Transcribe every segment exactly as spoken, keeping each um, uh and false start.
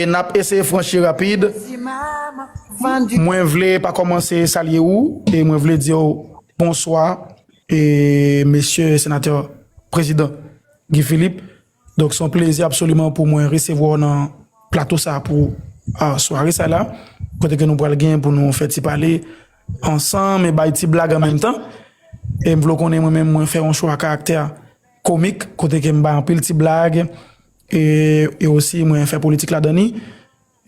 E n ap eseye franchi rapid. Mwen vle pa kòmanse salye ou, e mwen vle di w bonswa, e mesye senatè prezidan Guy Philippe. Donk, se yon plezi absoliman pou mwen resevwa w nan plato sa pou, a, sware sa la, kote ke nou pral gen pou nou fè ti pale ansanm e bay ti blag an menm tan. E m vle w konnen mwen menm, mwen fè yon chwa karaktè komik, kote ke m bay anpil ti blag, e, e osi mwen fè politik ladan li.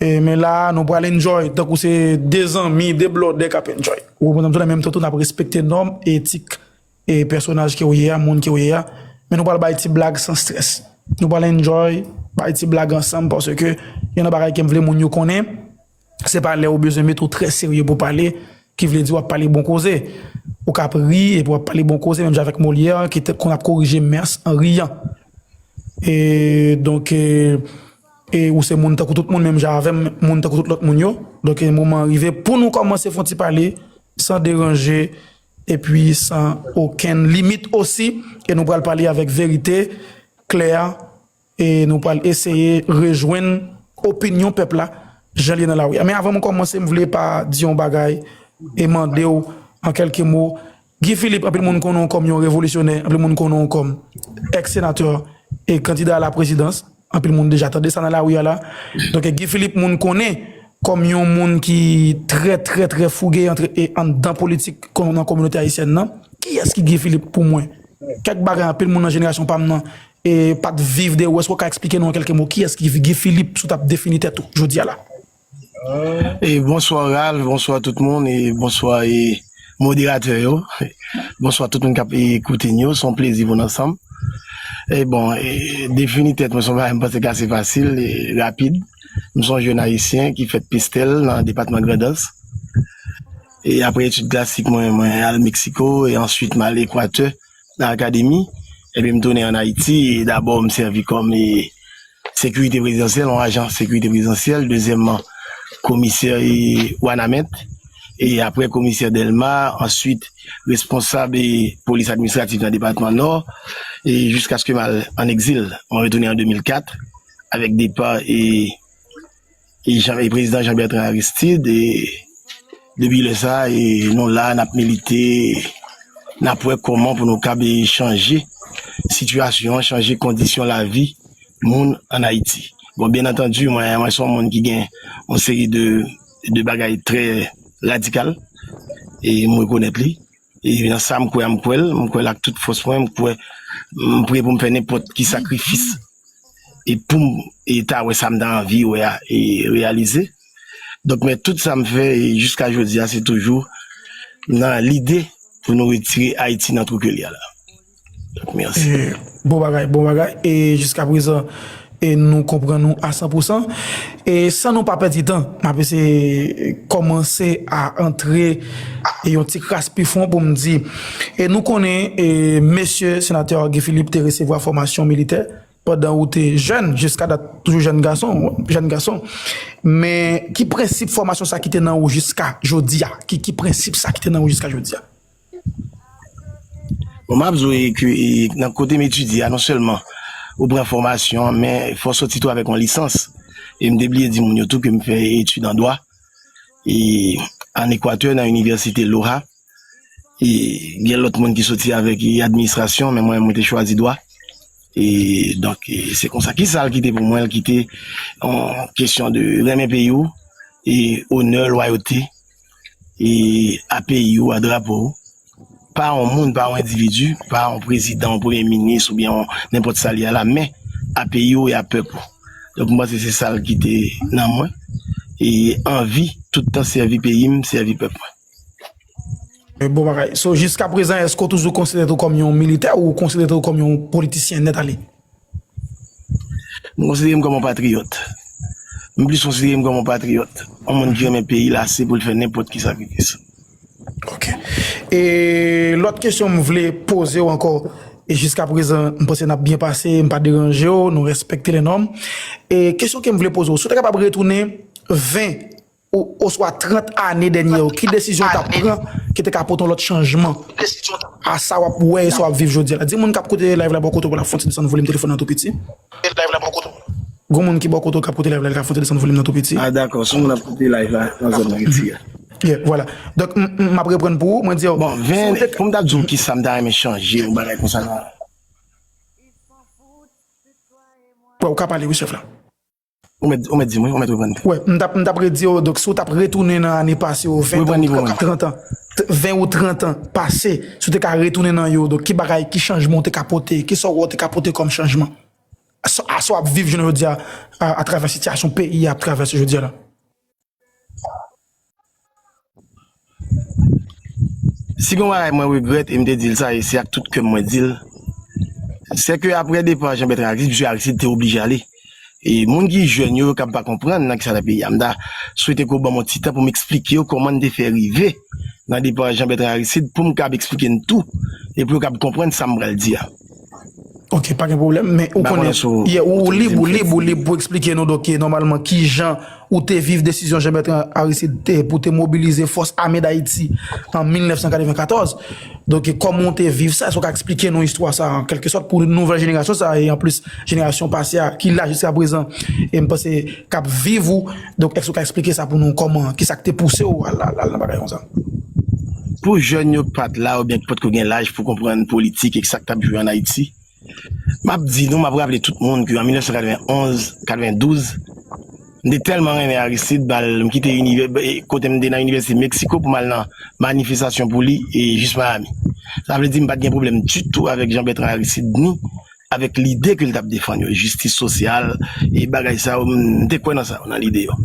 E, men la, nou pral enjoy, tankou se de zanmi, de blòdè k ap enjoy. Ou konprann m tou, nan menm tan tou, n ap respekte nòm, etik, e pèsonaj ke w ye a, moun ke w ye a. Men nou pral bay ti blag san strès. Nou pral enjoy, bay ti blag ansanm, paske gen nan bagay ke m vle moun yo konnen, se pa lè ou bezwen mete w trè serye pou pale, ki vle di w ap pale bon koze. Ou ka ap ri epi w ap pale bon koze, menm jan avèk Molière, ki te konn ap korije mès an riyan. E, donk, e, e ou se moun tankou tout moun, menm jan avè m, moun tankou tout lòt moun yo. Donk, e moman an rive pou nou kòmanse fè yon ti pale, san deranje, epi san okenn limit osi. E nou pral pale avèk verite, klè, e nou pral eseye rejwenn opinyon pèp la, jan l ye nan lari a. Men avan mwen kòmanse, m vle pa di yon bagay e mande w, an kèlke mo, Guy Philippe, anpil moun konnen w kòm yon revolisyonè, anpil moun konnen w kòm èks senatè e kandida a la prezidans. Anpil moun deja tande sa nan lari a la. Donk, Guy Philippe, moun konnen kòm yon moun ki trè, trè, trè fouge antre, e anndan politik kon-, nan kominote ayisyèn nan. Kiyès ki Guy Philippe pou mwen? Kèk bagay anpil moun nan jenerasyon pa m nan, e, pa t viv de ou, èske w ka eksplike nou an kèlke mo kiyès ki Guy Philippe si w t ap defini tèt ou jodi a la? E bonswa Ralph, bonswa tout moun, e bonswa, e, moderatè yo. Bonswa tout moun k ap, e, koute n yo, se yon plezi pou n ansanm. E bon, e, defini tèt mwen, se yon bagay m panse ki ase fasil e rapid. M se yon jèn ayisyen ki fèt Pestèl nan depatman Grandans. E apre etid klasik mwen, mwen al Meksiko e answit m al Ekwatè nan akademi. Epi m tounen ann Ayiti e dabò m sèvi kòm, e, sekirite prezidansyèl, yon ajan sekirite prezidansyèl, dezyèmman komisè, e, Wanament, e apre komisè Dèlma, answit responsab, e, polis administratif nan depatman Nò, e jiskaske m al ann egzil. Mwen retounen an de mil kat avèk depa, e, e Jan, e prezidan Jean Bertrand Aristide, e depi lè sa, e nou la, n ap milite, n ap wè kòman pou nou kab, e, chanje sitiyasyon an, chanje kondisyon lavi moun ann Ayiti. Bon, byen antandi, mwen, mwen se yon moun ki gen yon seri de, de bagay trè radikal, e m rekonèt li. E nan sa m kwè a, m kwè l, m kwè l ak tout fòs mwen, m kwè m pre pou m fè nenpòt ki sakrifis e pou m, e ta wè sa m ta anvi wè a, e reyalize. Donk, men tout sa m fè, e jiska jodi a, se toujou nan lide pou nou retire Ayiti nan twou ke li a la. Donk, mèsi. E, bon bagay, bon bagay. E jiska prezan, e nou konprann ou a san pou san. E san nou pa pèdi tan, m ap eseye kòmanse a antre e yon ti kras pi fon pou m di, e nou konnen, e mesye senatè Guy Philippe te resevwa fòmasyon militè pandan ou te jèn, jiska dat toujou jèn gason, jèn gason. Men ki prensip fòmasyon sa ki te nan ou jiska jodi a? Ki, ki prensip sa ki te nan ou jiska jodi a? Bon, m ap di w, e, ke, e, nan kote m etidye a, non sèlman ou pran fòmasyon an, men fò w soti tou avèk yon lisans. E m te bliye di moun yo tou ke m fè etid an dwa, e, ann Ekwatè, nan inivèsite Loja. E gen lòt moun ki soti avèk, e, administrasyon, men mwen, mwen te chwazi dwa. E donk, e, se konsa. Kisa l kite pou mwen? L kite yon kesyon de renmen peyi w, e onè, lwayote, e a peyi w, a drapo w. Pa yon moun, pa yon endividi, pa yon prezidan, yon premye minis oubyen yon nenpòt sa li a la, men a peyi w e a pèp ou. Donk, m panse se sa l kite nan mwen. E anvi tout tan sèvi peyi m, sèvi pèp mwen. E bon bagay. So, jiska prezan, èske w toujou konsidere tèt ou kòm yon militè ou konsidere tèt ou kòm yon politisyen nèt ale? M konsidere m kòm yon patriyòt. M plis konsidere m kòm yon patriyòt. Yon moun ki renmen peyi l ase pou l fè nenpòt ki sakrifis. Ok. E lòt kesyon m vle poze w ankò, e jiska prezan, m panse n ap byen pase, m pa deranje w, nou respekte lè nòm. E kesyon ke m vle poze w, si w te kapab retounen ven ou, oswa trant ane dènye yo, ki desizyon w t ap pran ki te ka pote yon lòt chanjman a sa w ap wè e sa w ap viv jodi a la? Di moun k ap koute live la bò kote w la, fè yon ti desann volim telefòn nan tou piti. Live la bò kote w. Gon moun ki bò kote w k ap koute live la, li ka fout desann volim nan tou piti. Ah, dakò, se moun ap koute live la nan zòn Ayiti a. Yeah, vwala. Donk, m, m, m ap reprann pou ou, mwen di w, bon, si ven, w te pou m ta di w kisa m ta renmen chanje, yon bagay konsa nan. Wè, ou ka pale, wi, chèf la. Ou mèt, ou mèt di mwen, ou mèt reprann. Wè, m t ap, m t ap redi w, donk, si w t ap retounen nan ane pase yo, ven, trant an, t-, ven ou trant an pase, si w te ka retounen nan yo, donk, ki bagay, ki chanjman w te ka pote, ki sa w wè w te ka pote kòm chanjman? Sa, sa w ap viv jounen jodi a, a, atravè sitiyasyon peyi a ap travèse jodi a la? Si gon bagay mwen regrèt, e m te di l sa, e se ak tout kè m mwen di l, se ke aprè depa Jean Bertrand Aristide, Aristide te oblije ale. E moun ki jèn yo, yo kab pa konprann nan kisa ta peyi a. M ta swete ke w ban m yon ti tan pou m eksplike yo kòman n te fè rive nan depa Jean Bertrand Aristide, pou m kab eksplike n tou, e pou yo kab konprann sa m pral di a. Ok, pa gen pwoblèm, men ou konnen, ou lib, ou lib, ou lib pou eksplike nou, donk, nòmalman, ki jan ou te viv desizyon Jean Bertrand Aristide te, pou te mobilize fòs ame Dayiti an mil nèf san katreven katòz. Donk, kòman ou te viv sa, èske w ka eksplike nou istwa sa, an kèlke sòt, pou nouvèl jenerasyon sa, e anplis, jenerasyon pase a, ki la jiska prezan, e m panse, k ap viv ou, donk, èske w ka eksplike sa pou nou, kòman, kisa k te pouse w al, al, al nan bagay konsa? Pou jèn yo k pa t la, oubyen ki potko gen laj pou konprann politik e sa k t ap jwe ann Ayiti, m ap di nou, m ap raple tout moun ke an mil nèf san katreven onz, katreven douz, m te tèlman renmen Aristide, m al, m kite inivè-, e, kote m te nan Inivèsite Meksiko pou m al nan manifestasyon pou li, e jis Miami. Sa vle di m pa t gen pwoblèm ditou avèk Jean Bertrand Aristide, ni avèk lide ke l t ap defann yo, jistis sosyal, e bagay sa yo, m te kwè nan sa yo, nan lide yo.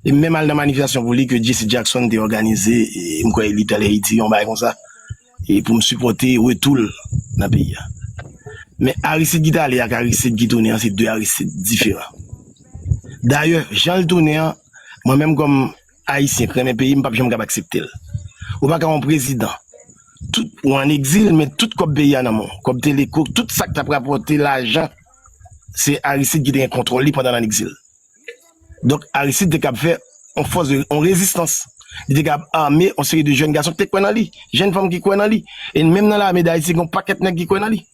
E m menm al nan manifestasyon pou li ke Jesse Jackson te òganize, e m kwè li t al Ayiti, yon bagay konsa, e pou m sipòte retou l nan peyi a. Men Aristide ki t ale ak Aristide ki tounen an, se de Aristide diferan. Dayè, jan l tounen an, mwen menm kòm Ayisyen k renmen peyi, m p ap janm kab aksepte l. Ou pa ka yon prezidan, tout, ou an egzil, men tout kòb peyi a nan men w. Kòb Teleko, tout sa k t ap rapòte lajan, se Aristide ki te gen kontwòl li pandan l an egzil. Donk, Aristide te kab fè yon fòs de, yon rezistans. Li te kab ame yon seri de jèn gason ki te kwè nan li, jèn fanm ki kwè nan li. E menm nan lame Dayiti, gen yon pakèt nèg ki kwè nan li.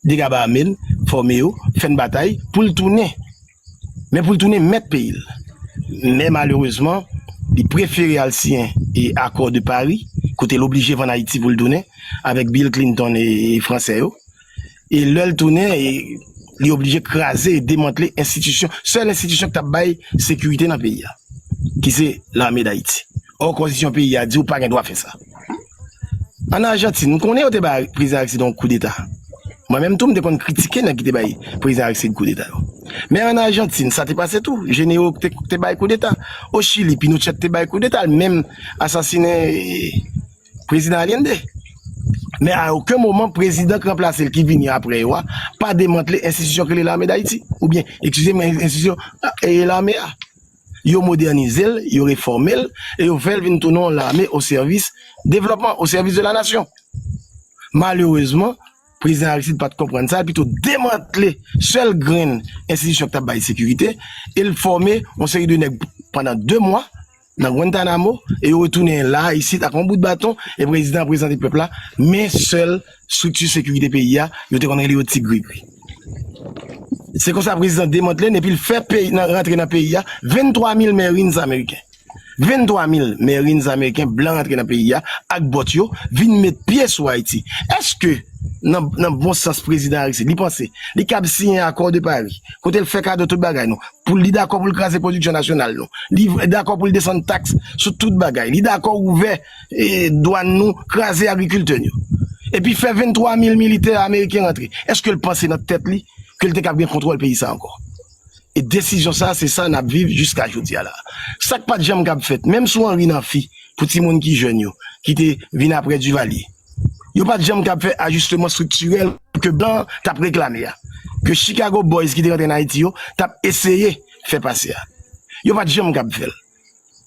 Li te kab ame l, fòme yo, fè n batay pou l tounen. Men pou l tounen mèt peyi l. Men malerezman, li prefere al siyen e Accord de Paris, kote l oblije vann Ayiti pou l tounen, avèk Bill Clinton e, e Fransè yo. E lè l tounen, e li oblije kraze e demantle enstitisyon, sèl enstitisyon ki t ap bay sekirite nan peyi a, ki se Lame Dayiti. Ò, konstitisyon peyi a di w pa gen dwa fè sa. Ann Ajantin, m konnen yo te bay prezidan Aristide yon koudeta. Mwen menm tou, m te konn kritike nèg ki te bay prezidan Aristide koudeta yo. Men ann Ajantin, sa te pase tou. Jenero te, te bay koudeta. O Chili, Pinochet te bay koudeta, l menm asasinen, e, prezidan Allende. Men a okenn moman, prezidan k ranplase l, ki vini apre yo a, pa demantle enstitisyon ki rele Lame Dayiti. Oubyen, eskize m, enstitisyon, e, lame a. Yo modènize l, yo refòme l, e yo fè l vin tounen yon lame o sèvis devlòpman, o sèvis de la nasyon. Malerezman, prezidan Aristide pa t konprann sa, l pito demantle sèl grenn enstitisyon ki t ap bay sekirite, e l fòme yon seri de nèg pandan de mwa nan Guantanamo, e yo retounen la, isit, ak yon bout baton, e prezidan an prezante pèp la, men sèl estrikti sekirite peyi a, yo te konn rele yo Ti Grigri. Se konsa prezidan demantle n, epi l fè peyi, nan, rantre nan peyi a, venntwa mil Marines ameriken. Venntwa mil Marines ameriken blan rantre nan peyi a ak bòt yo, vin met pye sou Ayiti. Èske, nan, nan bon sans prezidan Aristide, li panse li kab siyen Accord de Paris, kote l fè kado tout bagay nou, pou li dakò pou l kraze pwodiksyon nasyonal nou, li dakò pou l desann taks sou tout bagay, li dakò ouvè, e, dwàn nou, kraze agrikiltè nou, epi fè venntwa mil militè ameriken rantre, èske l panse nan tèt li ke l te kab gen kontwòl peyi sa ankò? E desizyon sa, se sa n ap viv jiska jodi a la. Sa k pa t janm kab fèt, menm sou Henri Namphy, pou timoun ki jèn yo, ki te vin apre Duvalier, yo pa t janm kab fè ajisteman estriktirèl ke blan t ap reklame a, ke Chicago Boys ki te rantre nan Ayiti yo t ap eseye fè pase a. Yo pa t janm kab fè l.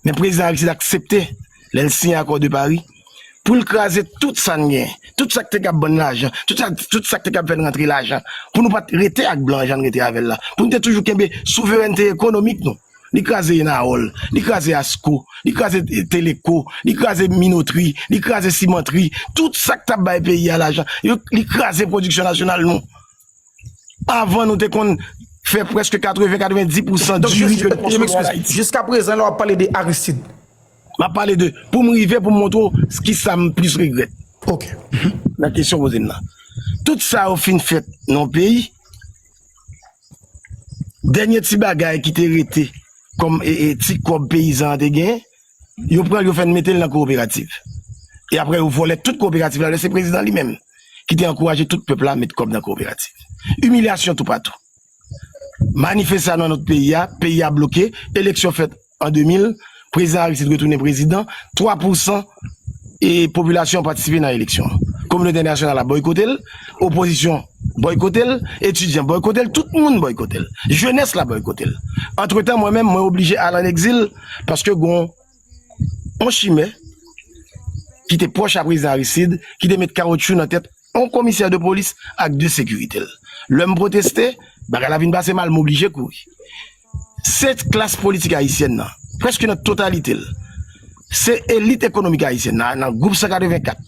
Men prezidan Aristide aksepte, lè l siyen Accord de Paris, pou l kraze tout sa n genyen, tout sa k te kab ban n lajan, tout sa, tout sa k te kab fè n rantre lajan, pou nou pa t rete ak blan an jan n rete avè l la, pou n te toujou kenbe souverènte ekonomik nou. Li kraze Enaol, li kraze Asco, li kraze Teleco, li kraze Minotri, li kraze Simantri, tout sa k t ap bay peyi a lajan, yo, li kraze pwodiksyon nasyonal nou. Avan nou te konn fè prèske katreven, katrevendiz pousan diri ke nou konsome an Ayiti. Jiska prezan, lè w ap pale de Aristide. M ap pale de, pou m rive, pou m montre w kisa m plis regrèt. Ok. Nan kesyon poze m nan. Tout sa yo fin fèt nan yon peyi, dènye ti bagay ki te rete kòm e, e, ti kòb peyizan an te genyen, yo pran l, yo fè n mete l nan kowoperativ. E apre, yo vòlè tout kowoperativ la, lè se prezidan li menm ki te ankouraje tout pèp la met kòb nan kowoperativ. Imilyasyon toupatou. Manifestasyon nan lòt peyi a, peyi a bloke, eleksyon fèt an de mil, prezidan Aristide retounen prezidan, twa pousan e popilasyon an patisipe nan eleksyon an. Kominote entènasyonal la bòykote l, opozisyon bòykote l, etidyan bòykote l, tout moun bòykote l. Jenès la bòykote l. Antretan, mwen menm, mwen oblije al an egzil paske gon yon chimè ki te pwòch a prezidan Aristide, ki te met kawotchou nan tèt yon komisè de polis ak de sekirite l. Lè m pwoteste, bagay la vin pase mal, m oblije kouri. Se klas politik ayisyèn nan, prèske nan totalite l, se elit ekonomik ayisyèn nan, nan gwoup san katrevenkat,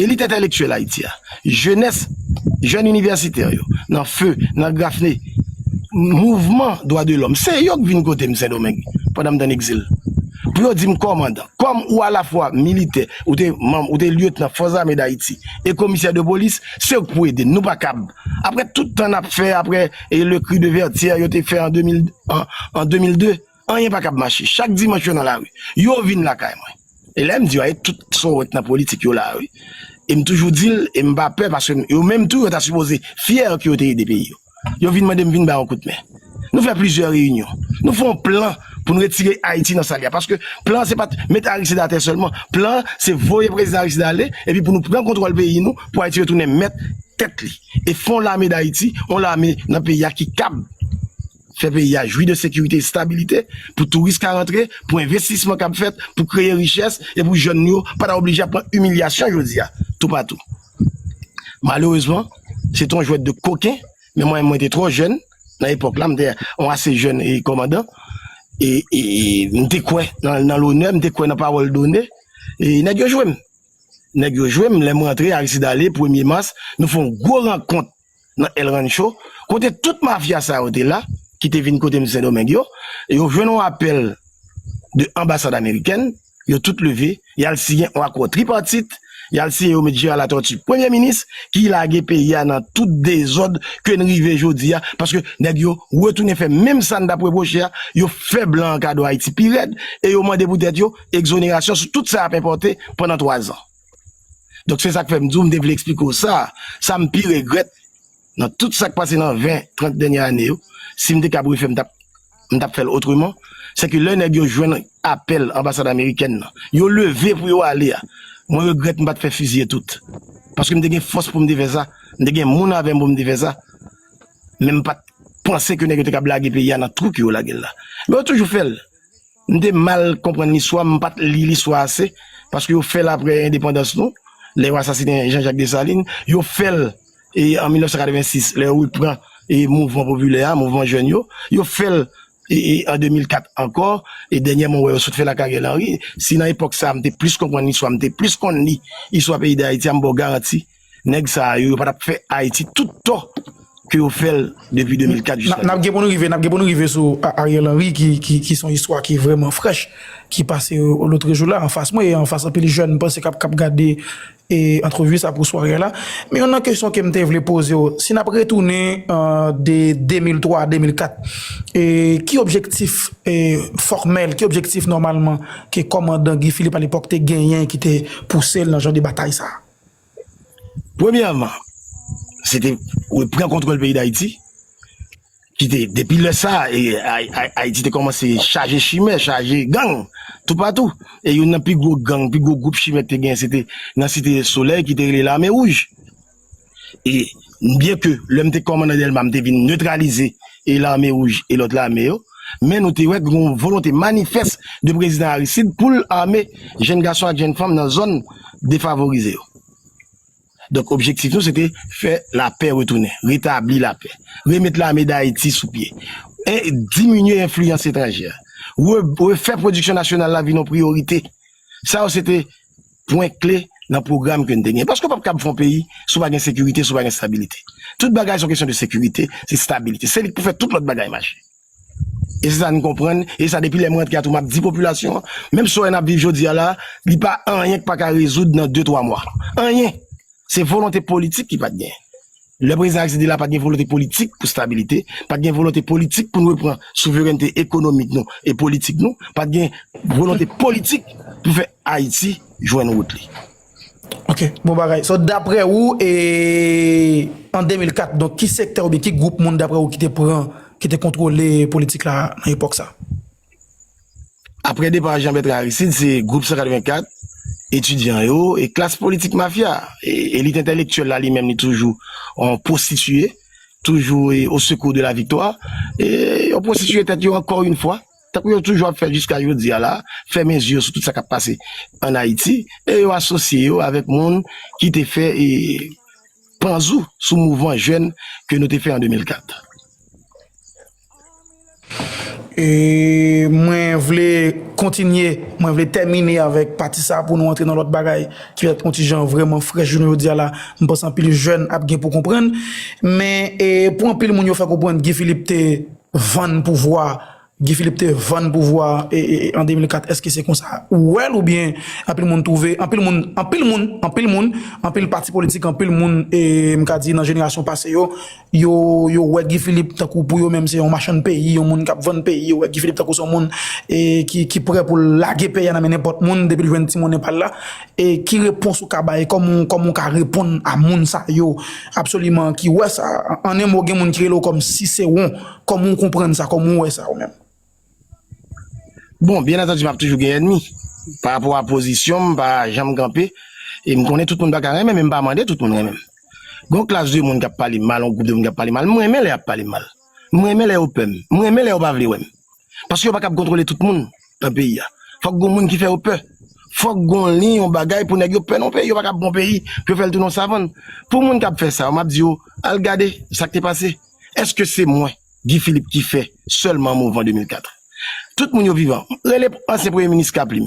elit entèlektyèl Ayiti a, jenès, jèn inivèsitè yo, nan Fe, nan Grafne, mouvman dwa de lòm, se yo k vin kote m Sendomeng pandan m t an egzil. Pou yo di m kòmandan, kòm ou alafwa militè, ou te manm, ou te lyetnan Fòs Ame Dayiti e komisè de polis, se yo k pou ede n, nou pa kab. Apre tout tan n ap fè, apre e le cri de Vertières yo te fè an de mil, an, an de mil de, anyen pa kab mache. Chak dimanch yo nan lari. Yo vin lakay mwen. E lè m di yo, e tout sa w wè k nan politik yo la, wi. E m toujou di l, e m pa pè, paske yo menm tou, yo ta sipoze fyè ke yo te ede peyi yo. Yo vin mande m vin ba yon kout men. Nou fè plizyè reyinyon. Nou fè yon plan pou n retire Ayiti nan sa l ye a. Paske plan an se pa t met Aristide atè sèlman. Plan an se voye prezidan Aristide ale, epi pou nou pran kontwòl peyi nou, pou Ayiti retounen mèt tèt li. E fè yon lame Dayiti, yon lame nan peyi a ki kab fè peyi a jwi de sekirite, estabilite, pou touris ka rantre, pou envestisman k ap fèt, pou kreye richès, e pou jèn yo pa ta oblije ap pran imilyasyon jodi a, toupatou. Malerezman, se te yon jwèt de koken, men mwen, mwen te twò jèn, nan epòk la, m te yon ase jèn e kòmandan, e, e, e m te kwè nan, nan lonè, m te kwè nan pawòl done, e nèg yo jwe m. Nèg yo jwe m, lè m rantre, Aristide ale, premye mas, nou fè yon gwo rankont nan El Rancho, kote tout mafya sa yo te la, ki te vin kote m Sendomeng yo, e yo jwenn yon apèl de anbasad amerikèn, yo tout leve, y al siyen yon akò tripatit, y al siyen, yo met Gérard Latortue premye minis, ki lage peyi a nan tout dezòd ke n rive jodi a, paske nèg yo retounen fè menm sa n t ap repwoche a, yo fè blan an kado Ayiti pi rèd, e yo mande pou tèt yo egzonerasyon sou tout sa y ap enpòte pandan twazan. Donk, se sa k fè m di w, m te vle eksplike w sa. Sa m pi regrèt nan tout sa k pase nan ven, trant dènye ane yo, si m te kab refè, m t ap, m t ap fè l otreman, se ke lè nèg yo jwenn apèl anbasad amerikèn nan, yo leve pou yo ale a, mwen regrèt m pa t fè fiziye tout. Paske m te gen fòs pou m te fè sa, m te gen moun avè m pou m te fè sa. Men m pa t panse ke nèg yo te kab lage peyi a nan twou ke yo lage l la. Men yo toujou fè l. M te mal konprann listwa, m pa t li listwa ase, paske yo fè l apre endepandans nou, lè yo asasinen Jean-Jacques Dessalines, yo fè l e an mil nèf san katrevensis, lè yo repran e mouvman popilè a, mouvman jèn yo, yo fè l e, e an de mil kat ankò, e dènyèman, w wè yo sot fè l ak Ariel Henry. Si nan epòk sa a, m te plis konprann listwa, m te plis konn li, istwa peyi Dayiti a, m ba w garanti, nèg sa a yo, yo pa t ap fè Ayiti tout tò ke yo fè l depi de mil kat jiska jodi. N ap gen pou nou rive, n ap gen pou nou rive sou A- Ariel Henry ki, ki, ki se yon istwa ki vrèman frèch, ki pase, euh, lotrejou la anfas mwen e anfas anpil jèn m panse k ap, k ap gade e antrevi sa pou sware a la. Men youn nan kesyon ke m te vle poze w, si n ap retounen, euh, de de mil twa a de mil kat, e ki objektif e fòmèl, ki objektif nòmalman ke kòmandan Guy Philippe alepòk te genyen ki te pouse l nan jan de batay sa a? Premyèman, se te repran kontwòl peyi Dayiti, ki te, depi lè sa a, e, Ay- Ay- Ayiti te kòmanse chaje chimè, chaje gang, toupatou. E youn nan pi gwo gang, pi gwo gwoup chimè ki te genyen, se te nan Site Solèy, ki te rele Lame Wouj. E byen ke lè m te kòmandan Dèlma, m te vin netralize e Lame Wouj e lòt lame yo, men nou te wè gen yon volonte manifès de prezidan Aristide pou l ame jèn gason ak jèn fanm nan zòn defavorize yo. Donk, objektif nou, se te fè lapè retounen, retabli lapè, remet lame Dayiti sou pye, e diminye enfliyans etranjè, re- refè pwodiksyon nasyonal la vin yon priyorite. Sa yo, se te pwen kle nan pwogram ke n te gen. Paske w p ap kab fè yon peyi si w pa gen sekirite, si w pa gen estabilite. Tout bagay se yon kesyon de sekirite, se estabilite. Se li k pou fè tout lòt bagay mache. E se sa n konprann, e sa depi lè m rantre a tou m ap di popilasyon an, menm sa w wè n ap viv jodi a la, li pa anyen k pa ka rezoud nan de twa mwa. Anyen! Se volonte politik ki pa t genyen. Lè prezidan Aristide la, pa t gen volonte politik pou estabilite, pa t gen volonte politik pou n reprann souverènte ekonomik nou e politik nou, pa t gen volonte politik pou fè Ayiti jwenn wout li. Ok, bon bagay. So, daprè ou, e, an de mil kat, donk, ki sektè oubyen ki gwoup moun, daprè ou, ki te pran, ki te kontwole politik la nan epòk sa? Apre depa Jean Bertrand Aristide, se gwoup san katrevenkat, etidyan yo, e klas politik mafya, e elit entèlektyèl la li menm li toujou yon pwostitiye, toujou e au secours de la victoire, e yo pwostitiye tèt yo ankò yon fwa, tankou yo toujou ap fè l jiska jodi a la, fèmen zye yo sou tout sa k ap pase ann Ayiti, e yo asosye yo avèk moun ki te fè e panzou sou mouvman jèn ke nou te fè an de mil kat. E mwen vle kontinye, mwen vle tèmine avèk pati sa pou nou antre nan lòt bagay ki pètèt yon ti jan vrèman frèch jounen jodi a la. M panse anpil jèn ap gen pou konprann. Men e, pou anpil moun yo fè konprann Guy Philippe te vann pouvwa, Guy Philippe te vann pouvwa e, e, an de mil kat. Èske se konsa ou wè l oubyen anpil moun twouve, anpil moun, anpil moun, anpil moun, anpil pati politik, anpil moun, e, m ka di nan jenerasyon pase yo, yo, yo wè Guy Philippe tankou pou yo menm se yon machann peyi, yon moun k ap vann peyi, yo wè Guy Philippe tankou se yon moun e, ki, ki prè pou l lage peyi a nan men nenpòt moun depi l jwenn ti monnen pa l la. E ki repons ou ka bay, kòman, kòman ou ka reponn a moun sa yo absoliman ki wè sa, an en mo gen moun ki rele w kòm sisewon, kòman ou konprann sa, kòman ou wè sa ou menm? Bon, byen antandi, m ap toujou gen ènmi. Pa rapò a pozisyon m, m pa janm kanpe. E m konnen tout moun pa ka renmen, men m pa mande tout moun renmen m. Gon klas de moun k ap pale m mal, yon gwoup de moun k ap pale m mal, m renmen lè y ap pale m mal. M renmen lè yo pè m. M renmen lè yo pa vle wè m. Paske yo pa kab kontwole tout moun nan peyi a. Fòk gon moun ki fè yo pè. Fòk gon liy, yon bagay pou nèg yo pè nan yon peyi. Yo pa kab bon peyi pou yo fè l tounen yon savann. Pou moun k ap fè sa yo, m ap di yo, al gade sa k te pase. Èske se mwen, Guy Philippe, ki fè sèlman mouvman de mil kat? Tout moun yo vivan. Rele ansyen premye minis Kaplim.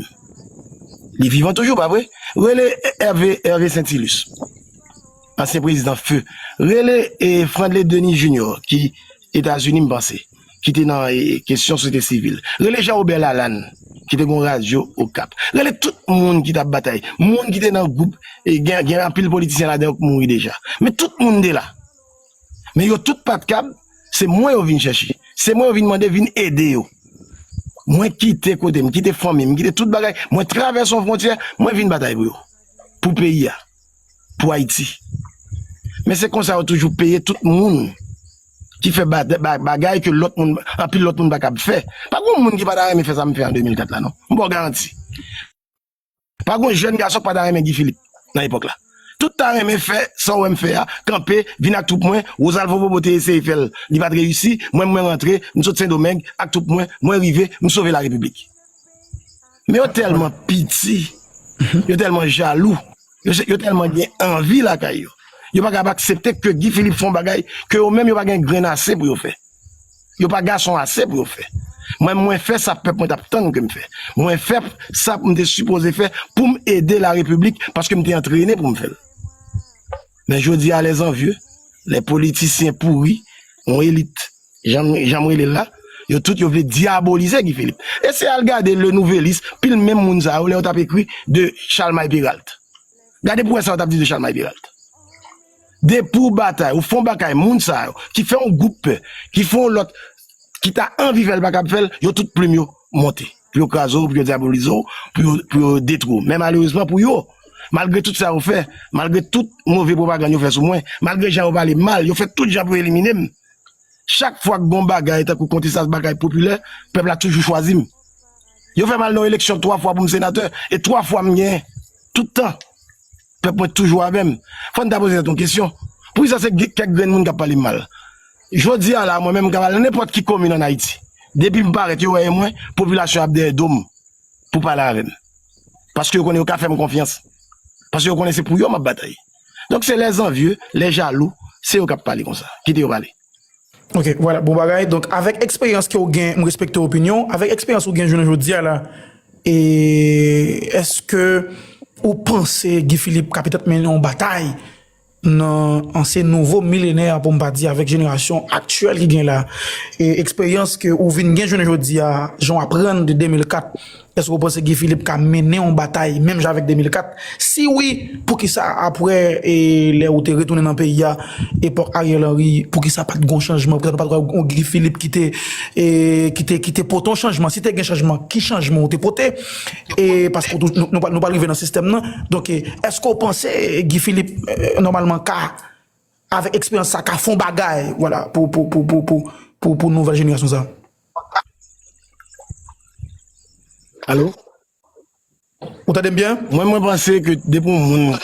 Li vivan toujou, pa vre? Rele Hervé, Hervé Saintilus, ansyen prezidan Feu. Rele e, Frandley Denis Junior, ki Etazini, m panse, ki te nan e, kesyon sosyete sivil. Rele Jean Robert Lalanne, ki te gon radyo Okap. Rele tout moun ki t ap batay. Moun ki te nan gwoup, e, gen, gen anpil politisyen ladan yo k mouri deja. Men tout moun te la. Men yo tout pa t kab, se mwen yo vin chèche. Se mwen yo vin mande, vin ede yo. Mwen kite kote m, kite fanmi m, kite tout bagay. Mwen travèse yon fwontyè, mwen vin batay pou yo. Pou peyi a. Pou Ayiti. Men se konsa yo toujou peye tout moun ki fè ba- ba- bagay ke lòt moun, anpil lòt moun pa kab fè. Pa gon moun ki pa ta renmen fè sa m fè an de mil kat la, non. M ba w garanti. Pa gon jèn gason k pa ta renmen Guy Philippe nan epòk la. Tout ta renmen fè sa w wè m fè a, kanpe, vin ak twoup mwen, Rosalvo Bobo te eseye fè l, li pa t reyisi, mwen mwen rantre, m sot Sendomeng ak twoup mwen, mwen rive, m sove larepiblik. Men yo tèlman piti, yo tèlman jalou, yo, yo tèlman gen anvi lakay yo. Yo pa kab aksepte ke Guy Philippe fè yon bagay ke yo menm yo pa gen grenn ase pou yo fè. Yo pa gason ase pou yo fè. Mwen, mwen fè sa pèp mwen t ap tann ke m fè. Mwen fè sa m te sipoze fè pou m ede larepiblik paske m te antrene pou m fè l. Men jodi a, les envieux, les politiciens pourris, yon elit, jan, jan m rele l la, yo tout yo vle dyabolize Guy Philippe. Eseye al gade Le Nouvelliste, pil menm moun sa yo, lè yo t ap ekri de Chalmay Peralt. Gade pou wè sa yo t ap di de Chalmay Peralt. Depi w batay, ou fè yon bagay, moun sa yo, ki fè yon gwoup pè, ki fè yon lòt, ki ta anvi fè l, pa kab fè l, yo tout plim yo monte. Pou yo kraze w, pou yo dyabolize w, pou yo, pou yo detwi w. Men malerezman pou yo, malgre tout sa yo fè, malgre tout move pwopagann yo fè sou mwen, malgre jan yo pale m mal, yo fè tout jan pou yo elimine m. Chak fwa k gon bagay tankou kontestasyon bagay popilè, pèp la toujou chwazi m. Yo fè m al nan yon eleksyon twa fwa pou m senatè, e twa fwa m genyen. Tout tan. Pèp mwen toujou avè m. Fò n ta poze tèt nou kesyon. Poukisa se kèk grenn moun k ap pale m mal? Jodi a la, mwen menm m ka pale nan nenpòt ki komin ann Ayiti. Depi m parèt, yo wè e mwen, popilasyon ap dèyè do m pou pale avè m. Paske yo konnen yo ka fè m konfyans. Paske yo konnen se pou yo m ap batay. Donk se les envieux, les jaloux, se yo k ap pale konsa. Kite yo pale. Ok, vwala, bon bagay. Donk, avèk eksperyans ke w gen, m respekte opinyon w, avèk eksperyans ou gen jounen jodi a la, e èske ou panse Guy Philippe ka petèt mennen yon batay nan, an se nouvo milenè, pou m pa di avèk jenerasyon aktyèl ki gen la, e eksperyans ke ou vin gen jounen jodi a, jan w aprann de de mil kat, èske w panse Guy Philippe ka mennen yon batay menm jan avèk de mil kat? Si wi, poukisa apre, e lè ou te retounen nan peyi a, epòk Ariel Henry, poukisa pa t gen yon chanjman? Poukisa nou pa t wè yon Guy Philippe ki te, e, ki te, ki te pote yon chanjman? Si te gen chanjman, ki chanjman ou te pote? E paske nou, nou, nou pral rive nan sistèm nan. Donk, e, èske w panse Guy Philippe, e, nòmalman ka, avèk eksperyans sa, ka fè yon bagay, vwala, pou, pou, pou nouvèl jenerasyon sa? Alo? Ou tande m byen? Mwen, mwen panse ke depi yon moun,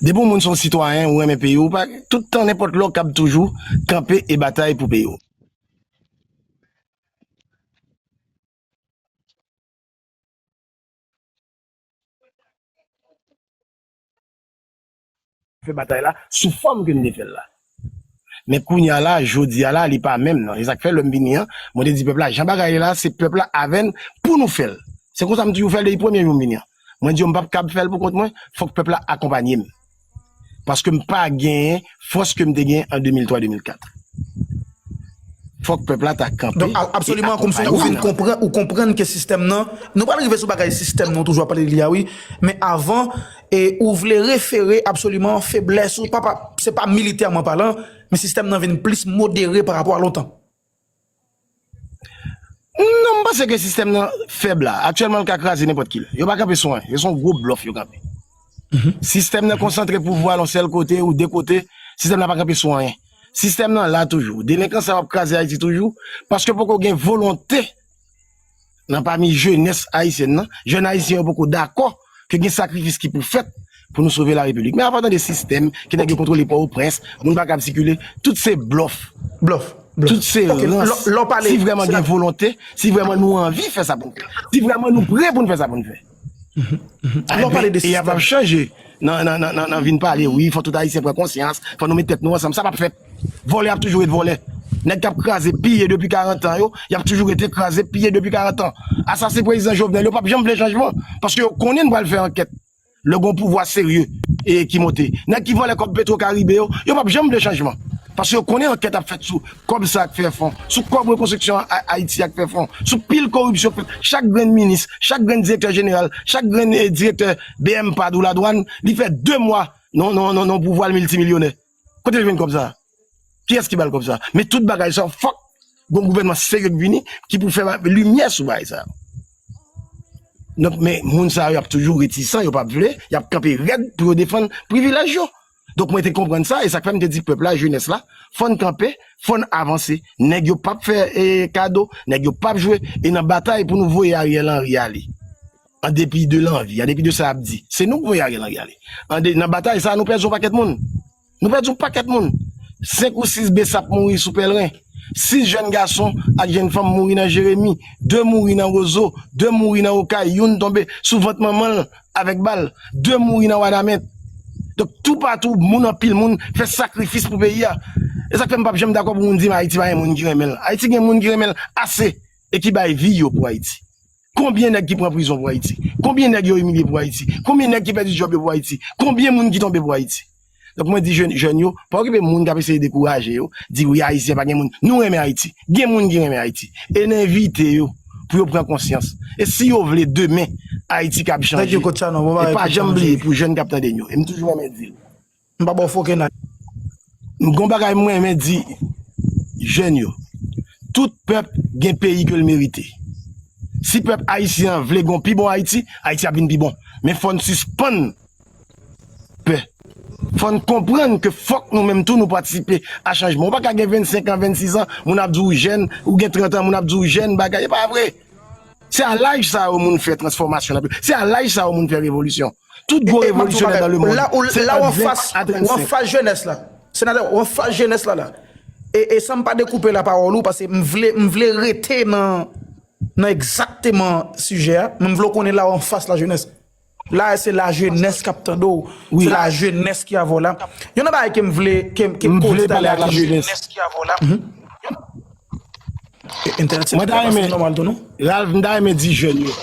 depi yon moun se yon sitwayen, ou renmen peyi w, ou pa, tout tan, nenpòt lè, w kab toujou kanpe e batay pou peyi w. Fè batay la sou fòm ke n te fè l la. Men kounye a la, jodi a la, li pa menm non. E sa k fè lè m vini an, mwen te di pèp la, jan bagay la, se pèp la avè n pou nou fè l. Se konsa m toujou fè l depi premye jou m vini an. Mwen di yo m p ap kab fè l pou kont mwen, fòk pèp la akonpanye m. Paske m pa genyen fòs ke m te genyen an de mil twa, de mil kat. Fòk pèp la ta kanpe. Donk, a- absoliman, kòmsi ou vin konprann, ou konprann ke sistèm nan, nou pral rive sou bagay sistèm nan, ou toujou ap pale de li a, wi. Men avan, e ou vle refere absoliman feblès ou, pa, pa, se pa militèman palan, men sistèm nan vin plis modere pa rapò a lontan. Non, m panse ke sistèm nan fèb la. Aktyèlman, l ka kraze nenpòt ki lè. Yo pa kanpe sou anyen. Yo se yon gwo blòf yo kanpe. Sistèm nan konsantre pouvwa l yon sèl kote ou de kote. Sistèm nan pa kanpe sou anyen. Sistèm nan la toujou. Delenkans sa yo ap kraze Ayiti toujou. Paske poko gen volonte nan pami jenès ayisyèn nan. Jèn ayisyen yo poko dakò ke gen sakrifis ki pou fèt pou nou sove larepiblik. Men apa w tande sistèm ke nèg yo kontwole Pòtoprens, moun pa kab sikile, tout se blòf. Blòf. Tout se rans. Si vrèman gen volonte, si vrèman nou anvi fè sa pou n fè, si vrèman nou pre pou n fè sa pou n fè. Lè w pale de sistèm, e y ap ap chanje nan, nan, nan, nan, nan vin pale, wi, fò tout Ayisyen pran konsyans, fò nou met tèt nou ansanm, sa p ap fèt. Vòlè ap toujou ret vòlè. Nèg k ap kraze, piye depi karant an yo, y ap toujou rete kraze, piye depi karant an. Asasen prezidan Jovenel yo p ap janm vle chanjman, paske yo konnen n pral fè ankèt. Lè gon pouvwa serye e ki monte. Nèg ki vòlè kòb Petro Caribe yo, yo p ap janm vle chanjman. Paske yo konnen ankèt ap fèt sou kòb sa k fè fon, sou kòb rekonstriksyon A- Ayiti a k fè fon, sou pil koripsyon k fèt. Chak grenn minis, chak grenn direktè jeneral, chak grenn, eh, direktè B M pad ou ladwann, li fè de mwa nan, nan, nan, nan pouvwa l miltimilyonè. Kote l jwenn kòb sa? Kiyès ki ba l kòb sa? Men tout bagay sa, fòk gon gouvènman serye k vini ki pou fè ba- limyè sou bagay sa. Donk, men moun sa yo ap toujou retisan, yo p ap vle, y ap kanpe rèd pou yo defann privilèj yo. Donk, mwen te konprann sa, e sa k fè m te di pèp la, jenès la, fò n kanpe, fò n avanse. Nèg yo p ap fè, eh, kado, nèg yo p ap jwe, e nan batay pou nou voye Ariel Henry ale. An depi de lanvi, an depi de sa y ap di, se nou k voye Ariel Henry ale. An de- nan batay sa, nou pèdi yon pakèt moun. Nou pèdi yon pakèt moun. Senk ou sis Besap mouri sou Pèlren. Sis jèn gason ak jèn fanm mouri nan Jeremi. De mouri nan Wozo. De mouri nan Okay. Youn tonbe sou vant manman l avèk bal. De mouri nan Wanament. Donk, toupatou, moun, anpil moun fè sakrifis pou peyi a. E sa k fè m p ap janm dakò pou moun di m Ayiti pa gen moun ki renmen l. Ayiti gen moun ki renmen l ase e ki bay vi yo pou Ayiti. Konbyen nèg ki pran prizon pou Ayiti? Konbyen nèg yo imilye pou Ayiti? Konbyen nèg ki pèdi djòb yo pou Ayiti? Konbyen moun ki tonbe pou Ayiti? Donk, mwen di jèn, jèn yo, pa okipe moun k ap eseye dekouraje yo, di, "Wi, Ayisyen pa gen moun." Nou renmen Ayiti. Gen moun ki renmen Ayiti. E n envite yo pou yo pran konsyans. E si yo vle, demen, Ayiti kab chanje. E pa janm bliye pou jèn k ap tande n yo. E m toujou renmen di l. M pa ba w fokenay. M gon bagay mwen renmen di jèn yo. Tout pèp gen peyi ke l merite. Si pèp ayisyen an vle gon pi bon Ayiti, Ayiti ap vin pi bon. Men fò n sispann pè. Fò n konprann ke fòk nou menm tou nou patisipe a chanjman. Ou pa ka gen vennsenk an, vennsis an, moun ap di w jèn, ou gen trant an, moun ap di w jèn, bagay, e pa vre. Se a laj sa yo moun fè transfòmasyon nan peyi. Se a laj sa yo moun fè revolisyon. Tout gwo revolisyon nan lemonn, se ant ven a trannsenk. Ou anfas jenès la. Senatè, ou anfas jenès la la. E, e san m pa dekoupe lapawòl ou, paske m vle, m vle rete nan, nan egzakteman sijè a, men m vle w konnen la ou anfas lajenès. La, se lajenès k ap tande w. Se lajenès ki avè w la. Youn nan bagay ke m vle, ke, ke kòz talè a ki jwe. Entènèt se pa nòmal tou non. Ralph, m ta renmen di jèn yo.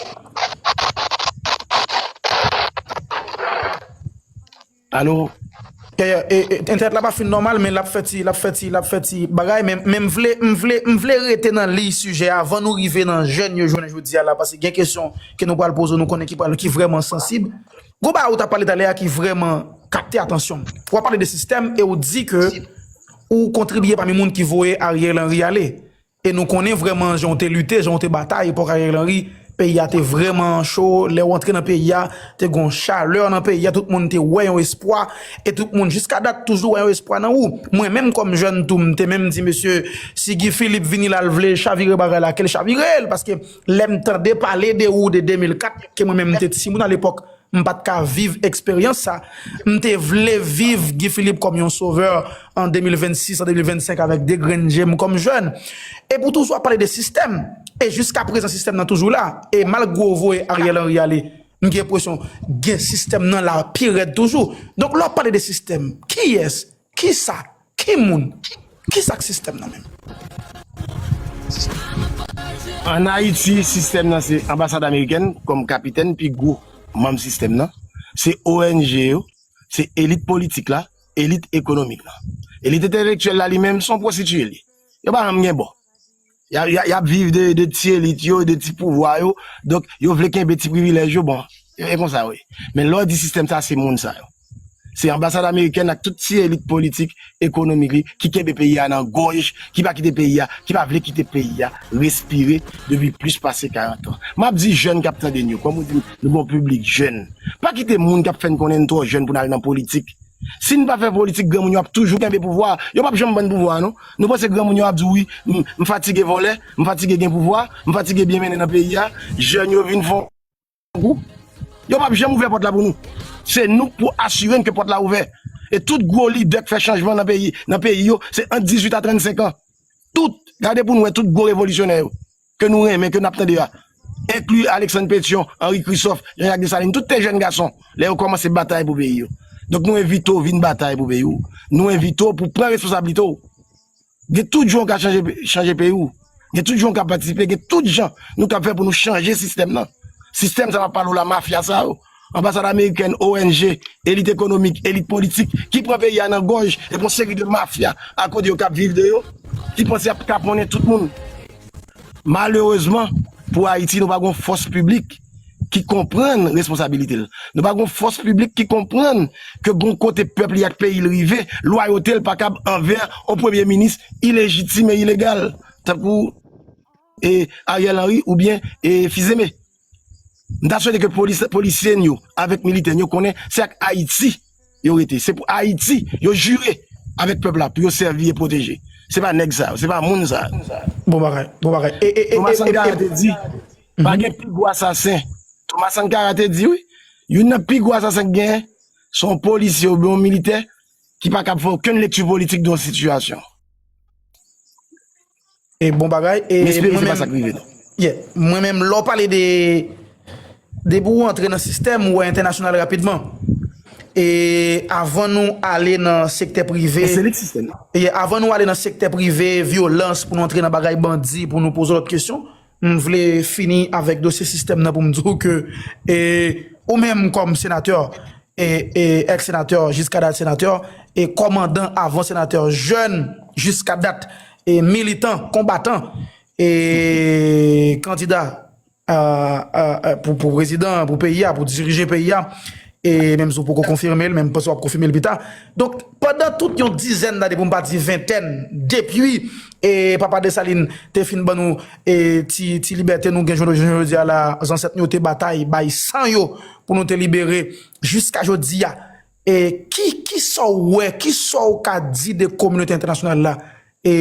Alo? Entènèt la pa fin nòmal, men l ap fè ti, l ap fè ti, l ap fè ti bagay, men, men m vle, m vle, m vle rete nan liy sijè avan nou rive nan jèn yo jounen jodi a la, paske gen kesyon ke nou pral poze, nou konnen ki pral, ki vrèman sansib. Gon bagay ou t ap pale talè a ki vrèman kapte atansyon m. W ap pale de sistèm e ou di ke ou kontribiye pami moun ki voye Ariel Henry ale. E nou konnen vrèman jan w te lite, jan w te batay epòk Ariel Henry, peyi a te vrèman cho, lè w antre nan peyi a, te gon chalè nan peyi a, tout moun te wè yon espwa, e tout moun jiska dat toujou wè yon espwa nan ou. Mwen menm kòm jèn tou, m te menm di mesye, si Guy Philippe vini la l vle chavire bagay la, ke l chavire l, paske lè m tande pale de ou de de mil kat, ke mwen menm m te timoun alepòk, m pa t ka viv eksperyans sa. M te vle viv Guy Philippe kòm yon sovè an de mil vennsis, an de mil vennsenk avèk de grenn je m kòm jèn. E pou toujou ap pale de sistèm. E jiska prezan sistèm nan toujou la. E malgre w voye Ariel Henry ale, m gen enpresyon gen sistèm nan la pi rèd toujou. Donk lè w ap pale de sistèm, kiyès, kisa, ki moun, kisa k sistèm nan menm? Ann Ayiti, sistèm nan se anbasad amerikèn kòm kapitèn pi gwo manm sistèm nan, se O N G yo, se elit politik la, elit ekonomik la. Elit entelektyèl la li menm se yon pwostitiye li. Yo pa janm gen bò. Y ap, y ap, y ap viv de, de ti elit yo, de ti pouvwa yo. Donk, yo vle kenbe ti privilèj yo, bon, e konsa wi. Men lè w di sistèm sa, se moun sa yo. Se anbasad amerikèn ak tout ti elit politik, ekonomik li ki kenbe peyi a nan gòj, ki pa kite peyi a, ki pa vle kite peyi a respire depi plis pase karant an. M ap di jèn k ap tande n yo, kòm ou di nou gon piblik jèn. Pa kite moun k ap fè n konnen n twò jèn pou n al nan politik. Si n pa fè politik, granmoun yo ap toujou kenbe pouvwa a. Yo p ap janm ban n pouvwa a non. Nou panse granmoun yo ap di w wi, m, m fatige vòlè, m fatige gen pouvwa, m fatige byen mennen nan peyi a. Jèn yo vin fè yon kou. Yo p ap janm ouvè pòt la pou nou. Se nou k pou asire n ke pòt la ouvè. E tout gwo lidè k fè chanjman nan peyi, nan peyi yo, se ant dizuit a trannsenk an. Tout, gade pou n wè tout gwo revolisyonè yo ke nou renmen, ke n ap tande a. Enkli Alexandre Pétion, Henri Christophe, Jean-Jacques Dessalines, tout te jèn gason lè yo kòmanse batay pou peyi yo. Donk nou envite w vin batay pou peyi w. Nou envite w pou pran responsablite w. Gen tout jan w ka chanje, chanje peyi w. Gen tout jan w ka patisipe, gen tout jan nou ka fè pou nou chanje sistèm nan. Sistèm sa m ap pale w la, mafya sa yo, anbasad amerikèn, O N G, elit ekonomik, elit politik, ki pran peyi a nan gòj, epi yon seri de mafya akote yo k ap viv de yo, ki panse y ap kaponnen tout moun. Malerezman, pou Ayiti, nou pa gon fòs piblik ki konprann responsabilite l. Nou pa gon fòs piblik ki konprann ke gon kote pèp li ak peyi l rive, lwayote l pa kab anvè yon premye minis ilejitim e ilegal, tankou e Ariel Henry oubyen e Fils-Aimé. M ta swete ke polis, polisye n yo avèk militè n yo konnen se ak Ayiti yo rete. Se pou Ayiti yo jire avèk pèp la pou yo sèvi e pwoteje. Se pa nèg sa yo, se pa moun sa yo. Bon bagay, bon bagay. E, e, e, Thomas e, e, Sankara e, te di, pa gen pi gwo asasen. Thomas Sankara te di wi, youn nan pi gwo asasen ki genyen, se yon polisye oubyen yon militè ki pa kab fè okenn lekti politik de yon sitiyasyon. E bon bagay. E M espere mwen se pa menm, sa k rive non. Yeah, mwen menm, lè w pale de, depi w antre nan sistèm, ou wè entènasyonal rapidman. E avan nou ale nan sektè prive, E se li k sistèm nan. e avan nou ale nan sektè prive, vyolans, pou nou antre nan bagay bandi, pou nou poze lòt kesyon, m vle fini avèk dosye sistèm nan pou m di w ke, e, ou menm kòm senatè, e, e, èks senatè, jiska dat senatè, e kòmandan avan senatè, jèn jiska dat, e militan, konbatan, e kandida a, a, a, pou, pou prezidan, pou peyi a, pou dirije peyi a. E menm si w poko konfime l, men m panse w ap konfime l pita. Donk, pandan tout yon dizèn dane, pou m pa di ventèn, depi, e, papa Desalin te fin ban nou, e, ti, ti libète nou gen jodi, jodi a la, zansèt nou yo te batay, bay san yo pou nou te libere, jiska jodi a. E ki, ki sa w wè, ki sa w ka di de kominote entènasyonal la? E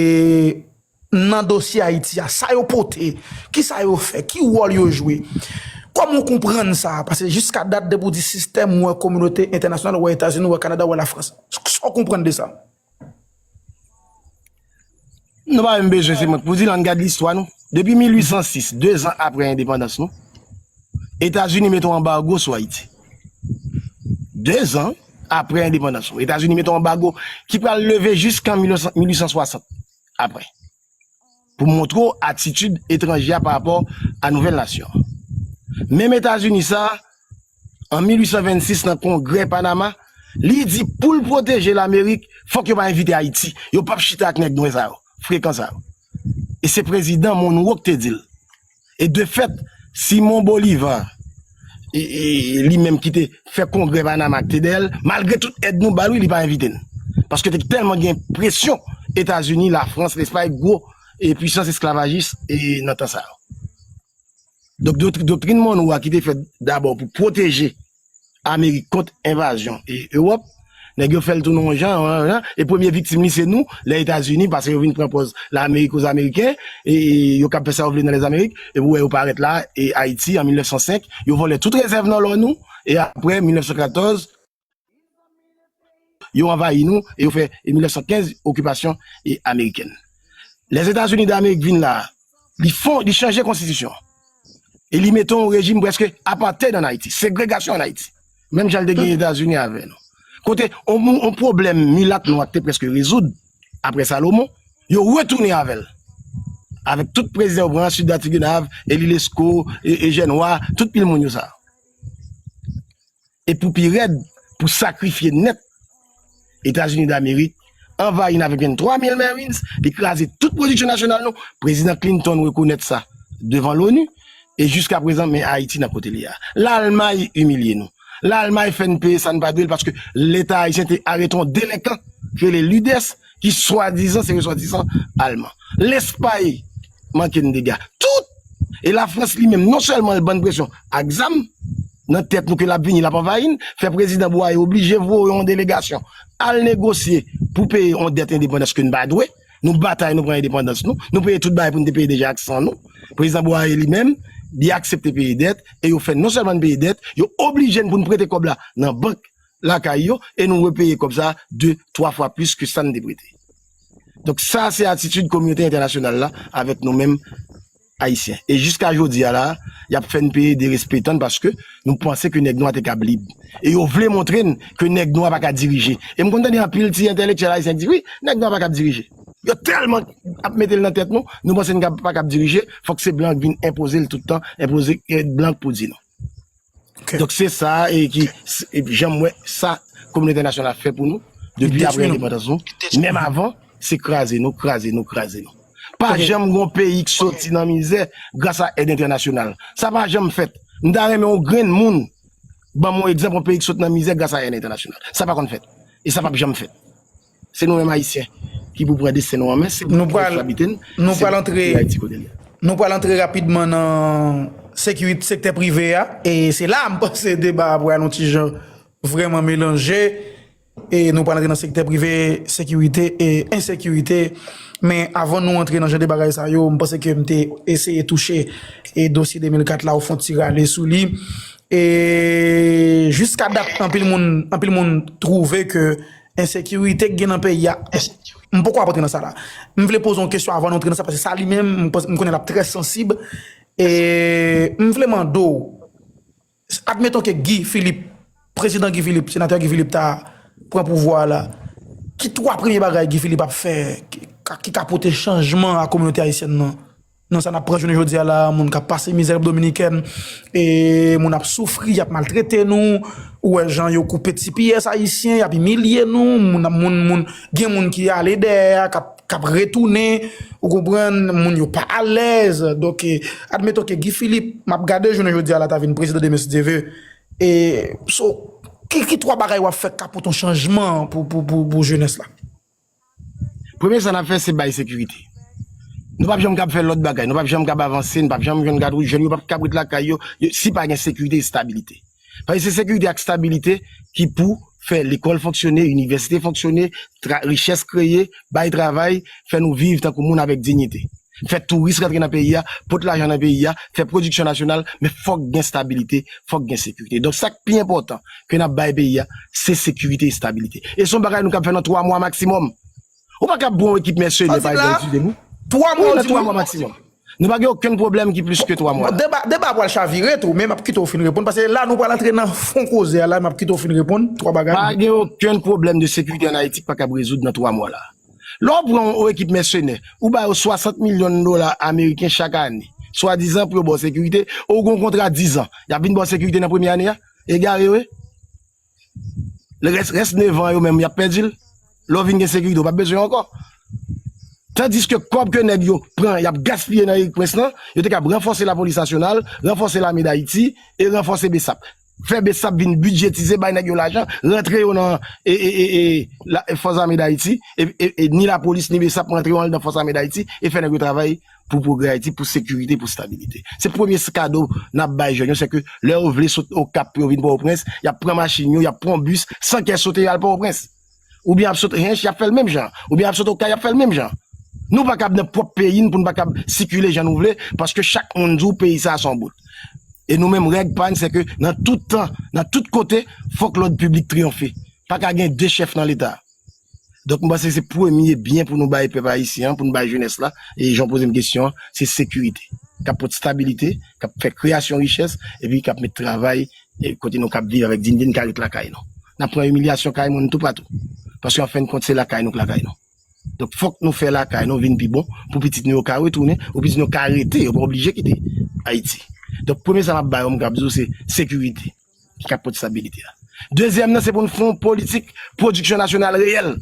nan dosye Ayiti a, sa yo pote, kisa yo fè, ki wòl yo jwe? Kòman w konprann sa? Paske jiska dat, depi w di sistèm, w wè kominote entènasyonal, w wè Etazini, w wè Kanada, w wè Lafrans. Sa w konprann de sa? Nou pa menm bezwen se mwen k pou di l, ann gad listwa nou. Depi mil uit san sis, dezan apre endepandans nou, Etazini mete yon anbago sou Ayiti. Dezan apre endepandans nou, Etazini mete yon anbago ki pral leve jiska mil uit san swasant apre. Pou montre w atitid etranje a pa rapò a nouvèl nasyon an. Menm Etazini sa, an mil uit san vennsis, nan kongrè Panama, Li di pou l pwoteje Lamerik, fòk yo pa envite Ayiti. Yo p ap chita ak nèg nwè sa yo, frekan sa yo. E se prezidan Monroe k te di l. E de fèt, Simon Bolivar, e, e, li menm ki te fè kongrè Panama k te dèyè l, malgre tout èd nou ba l, wi, li pa envite n. Paske te tèlman gen presyon Etazini, Lafrans, Lespay, gwo e pwisans esklavajis e nan tan sa yo. Donk, doktri- doktrin Monroe a ki te fèt dabò pou pwoteje Amerik kont envazyon e Ewòp, nèg yo fè l tounen yon jan, yon jan, e premye viktim li se nou, lè Etazini, paske yo vin pran pòz Lamerik aux Américains, e yo kab fè sa yo vle nan Lèzamerik, e pou wè yo parèt la, e Ayiti, an mil nèf san senk, yo vòlè tout rezèv nan lò nou, e apre mil nèf san katòz, yo anvayi nou, e yo fè, e mil nèf san kenz, okipasyon, e amerikèn. Lèzetazini Damerik vin la, li fon, li chanje konstitisyon. E li mete yon rejim prèske apartheid ann Ayiti, segregasyon ann Ayiti. Menm jan l te gen Etazini avè nou. Kote yon, yon pwoblèm milat nwa k te prèske rezoud, apre Salomon, yo retounen avè l. Avèk tout prezidan yo pran, Sylvain Tigrenave, Élie Lescot, e, Eugène Roy, tout pil moun yo sa. E pou pi rèd, pou sakrifye nèt, Etazini Damerik anvayi n avèk venntwa mil Marines, li kraze tout pwodiksyon nasyonal nou. Prezidan Clinton rekonèt sa devan l'ONU, e jiska prezan, men Ayiti nan kote li a. Lalmay imilye nou. Lalmay fè n peye sa n pa dwe l, paske Leta ayisyen te arete yon delenkan ki rele Ludes, ki swadizan se resòtisan alman. Lespay manke n dega. Tout! E Lafrans li menm, non sèlman l ban n presyon ak zam nan tèt nou ke l ap vini, l ap anvayi n, fè prezidan Bouaye oblije voye yon delegasyon al negosye pou peye yon dèt endepandans ke n pa dwe. Nou batay, nou pran endepandans nou, nou peye tout bagay pou n te peye deja ak san nou. Prezidan Bouaye li menm, li aksepte peye dèt, e yo fè n non sèlman n peye dèt, yo oblije n pou n prete kòb la nan bank lakay yo, e nou repeye kòb sa de, twa fwa plis ke sa n te prete. Donk, sa se atitid kominote entènasyonal la avèk nou menm Ayisyen. E jiska jodi a la, y ap fè n peye derespektan n paske nou panse ke nèg nwa te kab lib. E yo vle montre n ke nèg nwa pa ka dirije. E m konn tande anpil ti entèlektyèl ayisyen ki di, wi, nèg nwa pa kab dirije. Yo tèlman ap mete l nan tèt nou, nou panse n kab, pa kab dirije, fòk se blan k vin enpoze l tout tan, enpoze, e, blan k pou di nou. Donk, se sa, e, ki, e, jan m wè sa, kominote entènasyonal ap fè pou nou, depi apre endepandans nou, menm avan, se kraze nou, kraze nou, kraze nou. Pa janm gen yon peyi k soti nan mizè gras a èd entènasyonal. Sa pa janm fèt. M ta renmen yon grenn moun ban m yon egzanp yon peyi k sot nan mizè gras a èd entènasyonal. Sa pa konn fèt. E sa p ap janm fèt. Se nou menm Ayisyen ki pou pran desten nou an men, se pou nou pral, nou pral antre, nou pral antre rapidman nan sekirite, sektè prive a. E se la m panse deba a pral yon ti jan vrèman melanje. E nou pral antre nan sektè prive, sekirite e ensekirite. Men avan nou antre nan jan de bagay sa yo, m panse ke m te eseye touche e dosye de mil kat la, ou fè yon ti rale sou li. E jiska dat, anpil moun, anpil moun twouve ke ensekirite k gen nan peyi a, m poko ap antre nan sa la. M vle poze yon kesyon avan nou antre nan sa, paske sa li menm, m pans-, m konnen l ap trè sansib. E m vle mande w, admeton ke Guy Philippe, prezidan Guy Philippe, senatè Guy Philippe ta pran pouvwa a la, ki twa premye bagay Guy Philippe ap fè ki, ki ka pote chanjman a kominote ayisyèn nan? Nan sa n ap pran jounen jodi a la, moun k ap pase mizè Repiblik Dominikèn, e moun ap soufri, y ap maltrete nou, ou wè jan yo koupe T P S ayisyen, y ap imilye nou, moun, moun, moun, gen moun ki ale dèyè a, k ap, k ap retounen, ou konprann, moun yo pa alèz. Donk, e, admeton ke Guy Philippe, m ap gade jounen jodi a la, ta vin prezidan demen si Dye vle. E, so, ki, ki twa bagay w ap fè k ka pote yon chanjman pou, pou, pou, pou jenès la? Premye sa n ap fè, se bay sekirite. Nou p ap janm kab fè lòt bagay, nou p ap janm kab avanse, nou p ap janm jwenn gad wout, jèn yo p ap kab ret lakay yo, yo, si pa gen sekirite e stabilite. Paske se sekirite ak stabilite ki pou fè lekòl fonksyone, inivèsite fonksyone, tra-, richès kreye, bay travay, fè nou viv tankou moun avèk diyite. Fè touris rantre nan peyi a, pote lajan nan peyi a, fè pwodiksyon nasyonal, men fòk gen stabilite, fòk gen sekirite. Donk, sa k pi enpòtan ke n ap bay peyi a, se sekirite e stabilite. E se yon bagay nou kab fè nan twa mwa maksimòm. Ou pa kab pran yon ekip mèsenè, pa egzanp, Ti Debou. Twa mwa, wi, nan twa mwa maksimòm. Nou pa gen okenn pwoblèm ki plis ke twa mwa. Bon, deba, deba a pral chavire tou, men m ap kite w fin reponn, paske la nou pral antre nan fon koze a la, m ap kite w fin reponn, twa bagay. Pa gen okenn pwoblèm de sekirite ann Ayiti k pa kab rezoud nan twa mwa la. Lè w pran yon ekip mèsenè, ou ba yo swasant milyon dola ameriken chak ane, swadizan pou yo ba w sekirite, ou gen yon kontra diz an, y ap vin ba w sekirite nan premye ane a? Egare yo ye? Rès, rès nevan yo menm, y ap pèdi l. Lè w vin gen sekirite, w p ap bezwen yo ankò. Tandiske kòb ke nèg yo pran, y ap gaspiye nan Erik Prince lan, yo te kab ranfòse lapolis nasyonal, ranfòse lame Dayiti e ranfòse BSAP. Fè BSAP vin bidjetize, bay nèg yo lajan, rantre yo nan e, e, e, e, la, Fòs Ame Dayiti, e, e, e ni lapolis ni BSAP rantre yo anndan Fòs Ame Dayiti e fè nèg yo travay pou pwogrè Ayiti, pou sekirite, pou stabilite. Se premye kado n ap bay jèn yo, se ke lè yo vle sot Okap pou yo vin Pòtoprens, y ap pran machin yo, y ap pran bis, san kè sote y al Pòtoprens. Oubyen ap sot Hench, y ap fè l menm jan. Oubyen ap sot Okay, y ap fè l menm jan. Nou pa kab nan pwòp peyi n pou n pa kab sikile jan nou vle, paske chak moun di w peyi sa a se yon bout. E nou menm, règ pa n, se ke nan tout tan, nan tout kote, fòk lòd piblik triyonfe. Pa ka gen de chèf nan Leta. Donk, m panse se premye byen pou nou bay pèp ayisyen an, pou nou bay jenès la, e jan w poze m kesyon an, se sekirite. K ap pote stabilite, k ap fè kreyasyon richès, epi k ap met travay, e kote nou k ap viv avèk diyite, n ka ret lakay nou. N ap pran imilyasyon kay moun toupatou. Paske an fen de kont, se lakay nou k lakay nou. Donk, fòk nou fè lakay nou vin pi bon pou pitit nou yo ka retounen, pou pitit nou yo ka rete, yo pa oblije kite Ayiti. Donk, premye sa m ap ba yo, m kab di w, se sekirite ki ka pote stabilite a. Dezyèm nan, se pou n fè yon politik pwodiksyon nasyonal reyèl.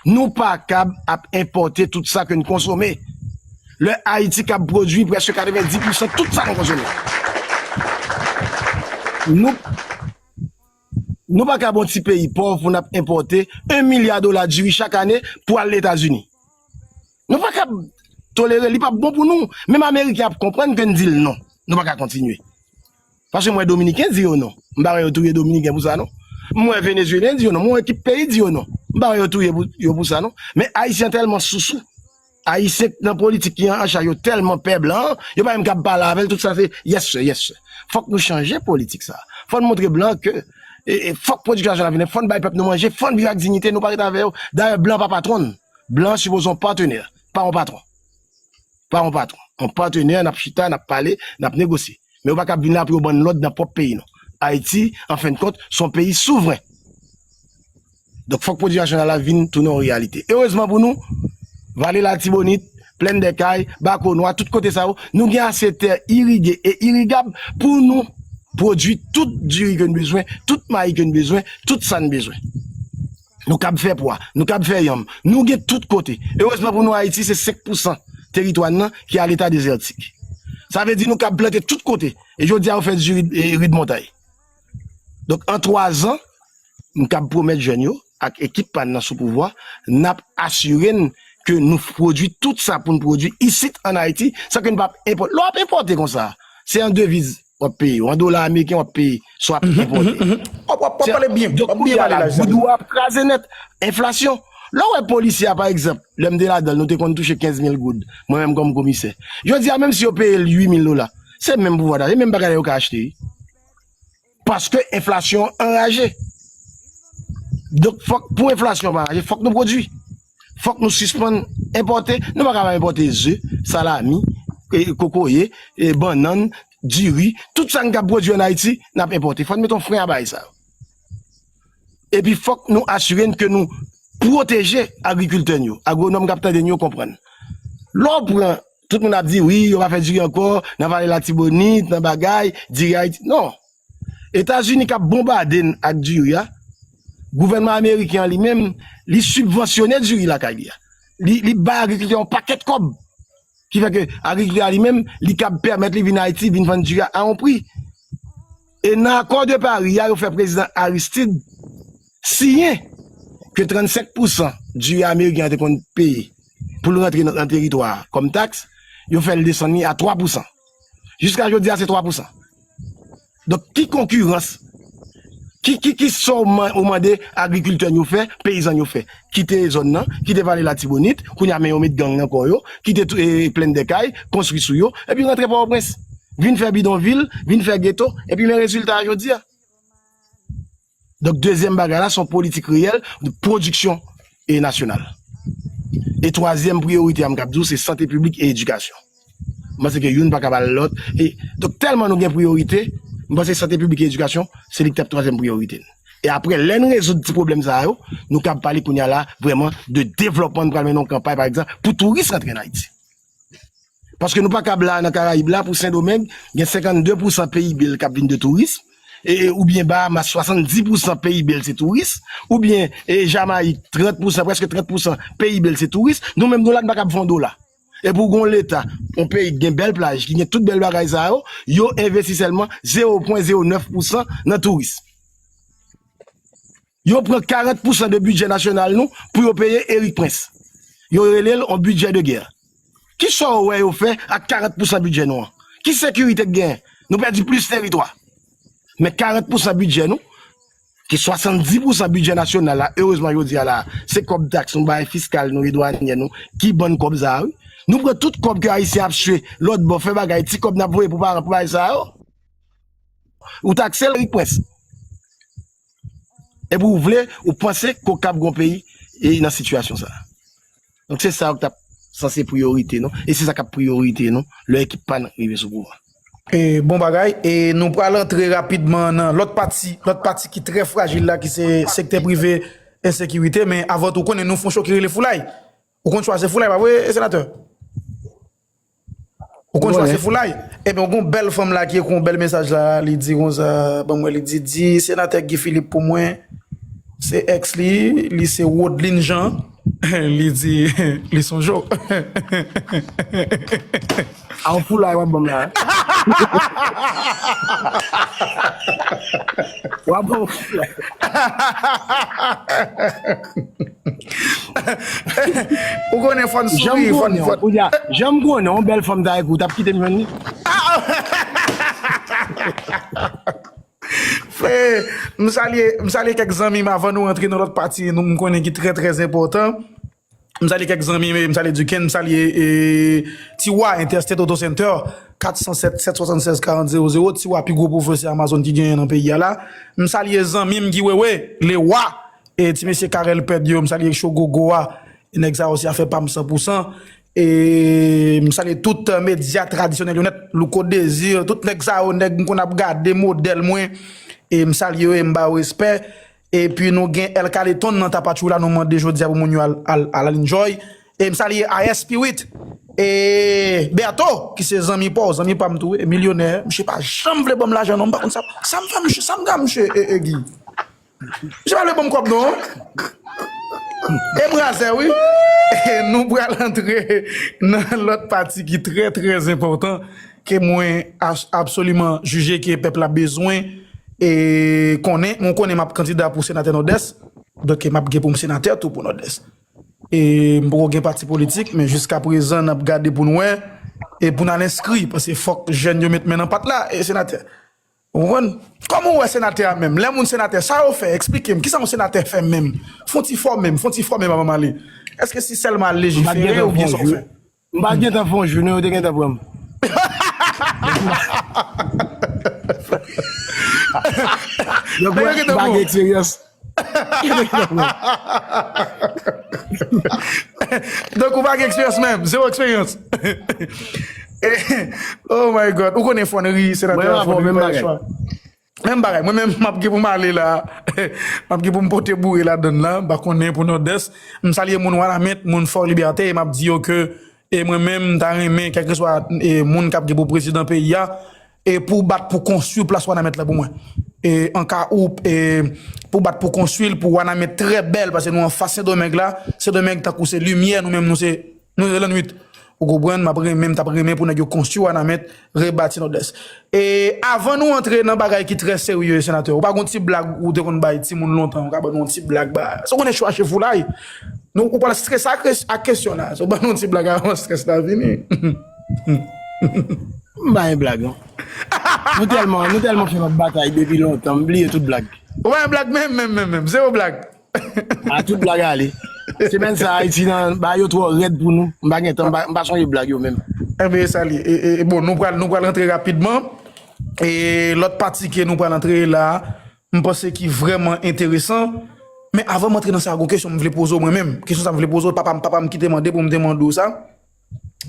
Nou pa kab ap enpòte tout sa ke n konsome. Lè Ayiti kab pwodui prèske katrevenndis pousan tout sa nou konsome. Nou, nou pa kab yon ti peyi pòv pou n ap enpòte yon milya dola diri chak ane pou al Etazini. Nou pa kab tolere, li p ap bon pou nou. Menm Ameriken ap konprann ke n di l non. Nou pa ka kontinye. Paske m wè Dominiken di yo non. M pa wè yo touye Dominiken pou sa non. M wè Venezuelyen di yo non. M wè ekip peyi di yo non. M pa wè yo touye pou, yo pou sa non. Men Ayisyen tèlman sousou. Ayisyen nan politik ki an, an chaj yo tèlman pè blan an, yo pa menm kab pale avè l, tout sa se yes sir, yes sir. Fòk nou chanje politik sa. Fò n montre blan ke e, e, fòk pwodiksyon nasyonal vini, fò n bay pèp nou manje, fò n viv ak diyite, nou pa ret avè yo. Dayè, blan pa patwon n. Blan sipoze yon patnè, pa yon patwon. Pa yon patwon. Yon patnè, n ap chita, n ap pale, n ap negosye. Men yo pa kab vin la pou yo ban n lòd nan pwòp peyi nou. Ayiti, an fen de kont, se yon peyi souvren. Donk, fòk pwodiksyon nasyonal la vin tounen yon reyalite. Erezman pou nou, Vale Latibonit, Plèn dè Kay, Bakonwa, tout kote sa yo, nou gen ase tè irige e irigab pou nou pwodui tout diri ke n bezwen, tout mayi ke n bezwen, tout sa n bezwen. Nou kab fè pwa, nou kab fè yanm, nou gen tout kote. Erezman pou nou, Ayiti se senk pousan teritwa n nan ki a leta dezètik. Sa vle di nou kab plante tout kote. E jodi a, yo fè diri, e, ri de montay. Donk, an twa zan, m kab pwomèt jèn yo ak ekip pa n nan sou pouvwa, n ap asire n ke nou pwodui tout sa pou n pwodui isit ann Ayiti, san ke n p ap enpòte. Lè w ap enpòte konsa, se an deviz w ap peye, an dola ameriken w ap peye, sa w ap enpòte. W ap, w ap, w ap pale byen, w ap byen pale la, Jean. Goud ou a ap kraze nèt, enflasyon. Lè w wè polisye a, pa egzanp, lè m te ladan l, nou te konn touche kenz mil goud, mwen menm kòm komisè. Jodi a, menm si yo peye l uit mil dola, se menm pouvwa dacha, se menm bagay la yo ka achte, wi. Paske enflasyon an anraje. Donk, fòk, pou enflasyon pa anraje, fòk nou pwodui. Fòk nou sispann enpòte. Nou pa ka enpòte ze, salami, e, kokoye, e, bannann, diri. Tout sa n ka pwodui ann Ayiti, n ap enpòte. Fò n mete yon fren a bagay sa yo. Epi fòk nou asire n ke nou pwoteje agrikiltè n yo. Agwonòm k ap tande n yo konprann. Lè w pran, tout moun ap di, wi, yo pa fè diri ankò, nan Vale Latibonit, nan bagay, diri Ayiti. Non. Etazini k ap bonbade n ak diri a, gouvènman ameriken an li menm, li sibvansyone diri lakay li a. Li, li bay agrikiltè yon pakèt kòb. Ki fè ke agrikiltè a li menm, li kab pèmèt li vin Ayiti, vin vann diri a a yon pri. E nan akò de Pari a, yo fè prezidan Aristide siyen ke trannsenk pousan diri ameriken an te konn peye pou l rantre nan, nan teritwa a kòm taks, yo fè l desann li a twa pousan. Jiska jodi a, se twa pousan. Donk, ki konkirans? Ki, ki, ki sa w man-, ou mande agrikiltè n yo fè, peyizan n yo fè? Kite zòn nan, kite Vale Latibonit, kounye a men yo met gang nan kò yo, kite tou, e, Plèn dè Kay, konstwi sou yo, epi rantre Pòtoprens. Vin fè bidonvil, vin fè geto, epi men rezilta a jodi a. Donk, dezyèm bagay la, se yon politik reyèl de pwodiksyon e nasyonal. E twazyèm priyorite a, m kab di w, se sante piblik e edikasyon. M panse ke youn pa ka ba lòt. E, donk, tèlman nou gen priyorite, m panse sante piblik e edikasyon, se li ki t ap twazyèm priyorite n. E apre, lè n rezoud ti pwoblèm sa yo, nou kab pale kounye a la, vrèman, de devlòpman, n pral mennen yon kanpay, pa egzanp, pou touris rantre ann Ayiti. Paske nou pa kab la nan Karayib la, pou Sendomeng, gen senkannde pousan P I B l k ap vin de touris, e, e, oubyen Bahamas, swasanndis pousan P I B l se touris, oubyen e, Jamayik, trant pousan, prèske trant pousan P I B l se touris, nou menm nou la n pa kab fè yon dola. Epi w gen yon leta, yon peyi ki gen bèl plaj, ki gen tout bèl bagay sa yo, yo envesti sèlman zewo pwen zewo nèf pousan nan touris. Yo pran karant pousan de bidjè nasyonal nou pou yo peye Erik Prince. Yo rele l yon bidjè de gè. Kisa w wè yo fè ak karant pousan bidjè nou an? Ki sekirite k genyen? Nou pèdi plis teritwa. Men karant pousan bidjè nou, ki swasanndis pousan bidjè nasyonal la, erezman jodi a la, se kòb taks nou bay, fiskal nou e dwanyè nou ki ban n kòb sa a, wi. Nou pran tout kòb ke Ayisyen ap chwe lòt bò, fè bagay, ti kòb n ap voye pou paran pou bagay sa yo. Ou takse l, Erik Prince. Epi ou vle, ou panse ke w kab gon peyi e nan sitiyasyon sa a. Donk se sa yo k t ap sanse priyorite nou, e se sa k ap priyorite nou lè ekip pa n rive sou pouvwa. E, bon bagay, e nou pral antre rapidman nan lòt pati, lòt pati ki trè frajil la, ki se sektè prive, ensekirite, men avan tou, konnen nou fè yon cho ki rele Foulay. Ou konn chwa se Foulay, pa vre, senatè? Ou konn chwa se Foulay? Ebyen, ou gon bèl fanm la ki ekri yon bèl mesaj la, li di konsa, ban mwen, li di, di senatè Guy Philippe pou mwen, se ex li, li se Wodeline Jean, li di, li sonje w. A yon Foulay w ap ban m la. W ap ban m Foulay. Ou konnen fò n souri, fò n, fò n. Jan m konnen, yon bèl fanm ta ekri w, t ap kite m jwenn li? Fè, m salye, m salye kèk zanmi m avan nou rantre nan lòt pati nou, m konnen ki trè, trè enpòtan. M salye kèk zanmi, m salye Duken, m salye, e, Tiwa, Interstate Auto Center, kat san sèt, sèt swasann sèz, karant zewo zewo, Tiwa, pi gwo pwofesè Amazon ki genyen nan peyi a la. M salye zanmi m Guy Wewe, Lewa, e ti mesye Karel Pèd yo, m salye Cho Gogo a. E nèg sa yo se afè pa m san pou san. E m salye tout, euh, medya tradisyonèl yo nèt, Louko Désir, tout nèg sa yo, nèg m konn ap gade, modèl mwen. E m salye yo e m ba yo respè. Epi nou gen El Caleton nan Tapachula, nou mande jodi a pou moun yo al, al, al enjoy. E m salye A S Spirit. E Berto, ki se zanmi pa w, zanmi pa m tou, e milyonè. Misye pa janm vle ban m lajan non, m pa konn sa, sa m fè misye, sa m fè misye, e, e, Guy. Misye pa vle ban m kòb non. E m razè, wi. E nou pral antre nan lòt pati ki trè, trè enpòtan, ke mwen as-, absoliman jije ke pèp la bezwen e konnen. Mwen konnen m ap kandida pou senatè Nòdès. Donk, m ap gen pou m senatè tou pou Nòdès. E m poko gen pati politik, men jiska prezan, n ap gade pou n wè. E pou n al enskri, paske fòk jèn yo met men nan pat la, e senatè. Ou konprann? Kòman w wè senatè a menm? Lè moun senatè, sa yo fè? Eksplike m. Kisa yon senatè fè menm? Fè yon ti fòme m, fè yon ti fòme m avan m ale. Èske se sèlman al lejifere oubyen sa w fè? M pa t gentan fè yon jou, non, yo te gentan pran m. Donk, mwen, m pa gen eksperyans. Donk, ou pa gen eksperyans menm, zewo eksperyans. Oh my God, ou konnen fò n ri, senatè, fò n ri, pa gen chwa. Menm bagay, mwen menm, m ap gen pou m ale la. M ap gen pou m pote boure ladann la, m pa konnen pou Nòdès. M salye moun Wanament, moun Fò Libète, e m ap di yo ke, e mwen menm, m ta renmen, kèlkeswa, e, moun k ap gen pou prezidan peyi a, e pou bat pou konstwi plas Wanament la pou mwen. E an ka ou, e pou bat pou konstwi l, pou Wanament trè bèl, paske nou anfas Sendomeng la, Sendomeng tankou se limyè, nou menm nou se, nou se lannwit. Ou konprann, m ap renmen, m t ap renmen pou nèg yo konstwi Wanament, rebati Nòdès. E avan nou antre nan bagay ki trè serye, senatè, ou pa gon ti blag ou te konn bay timoun lontan, ou ka ban nou yon ti blag ba. Sa w konnen chwache foulay. Nou, ou pral strese ak, ak kesyon la. Sa w ban nou yon ti blag avan strès la vini. M pa gen blag, non. Nou tèlman, nou tèlman fè lòt batay depi lontan, m bliye tout blag. Ou pa gen blag menm, menm, menm, menm. Zewo blag. A tout blag ale. Semèn sa, Ayiti nan, ba yo twò rèd pou nou. M pa gentan, m pa, m pa sonje blag yo menm. Enben, sa li. E, e, e, bon, nou pral, nou pral rantre rapidman. E lòt pati ke nou pral antre la, m panse ki vrèman enteresan. Men avan m antre nan sa, gon kesyon m vle poze w mwen menm. Kesyon sa m vle poze w, papa m, papa m ki te mande pou m te mande w sa.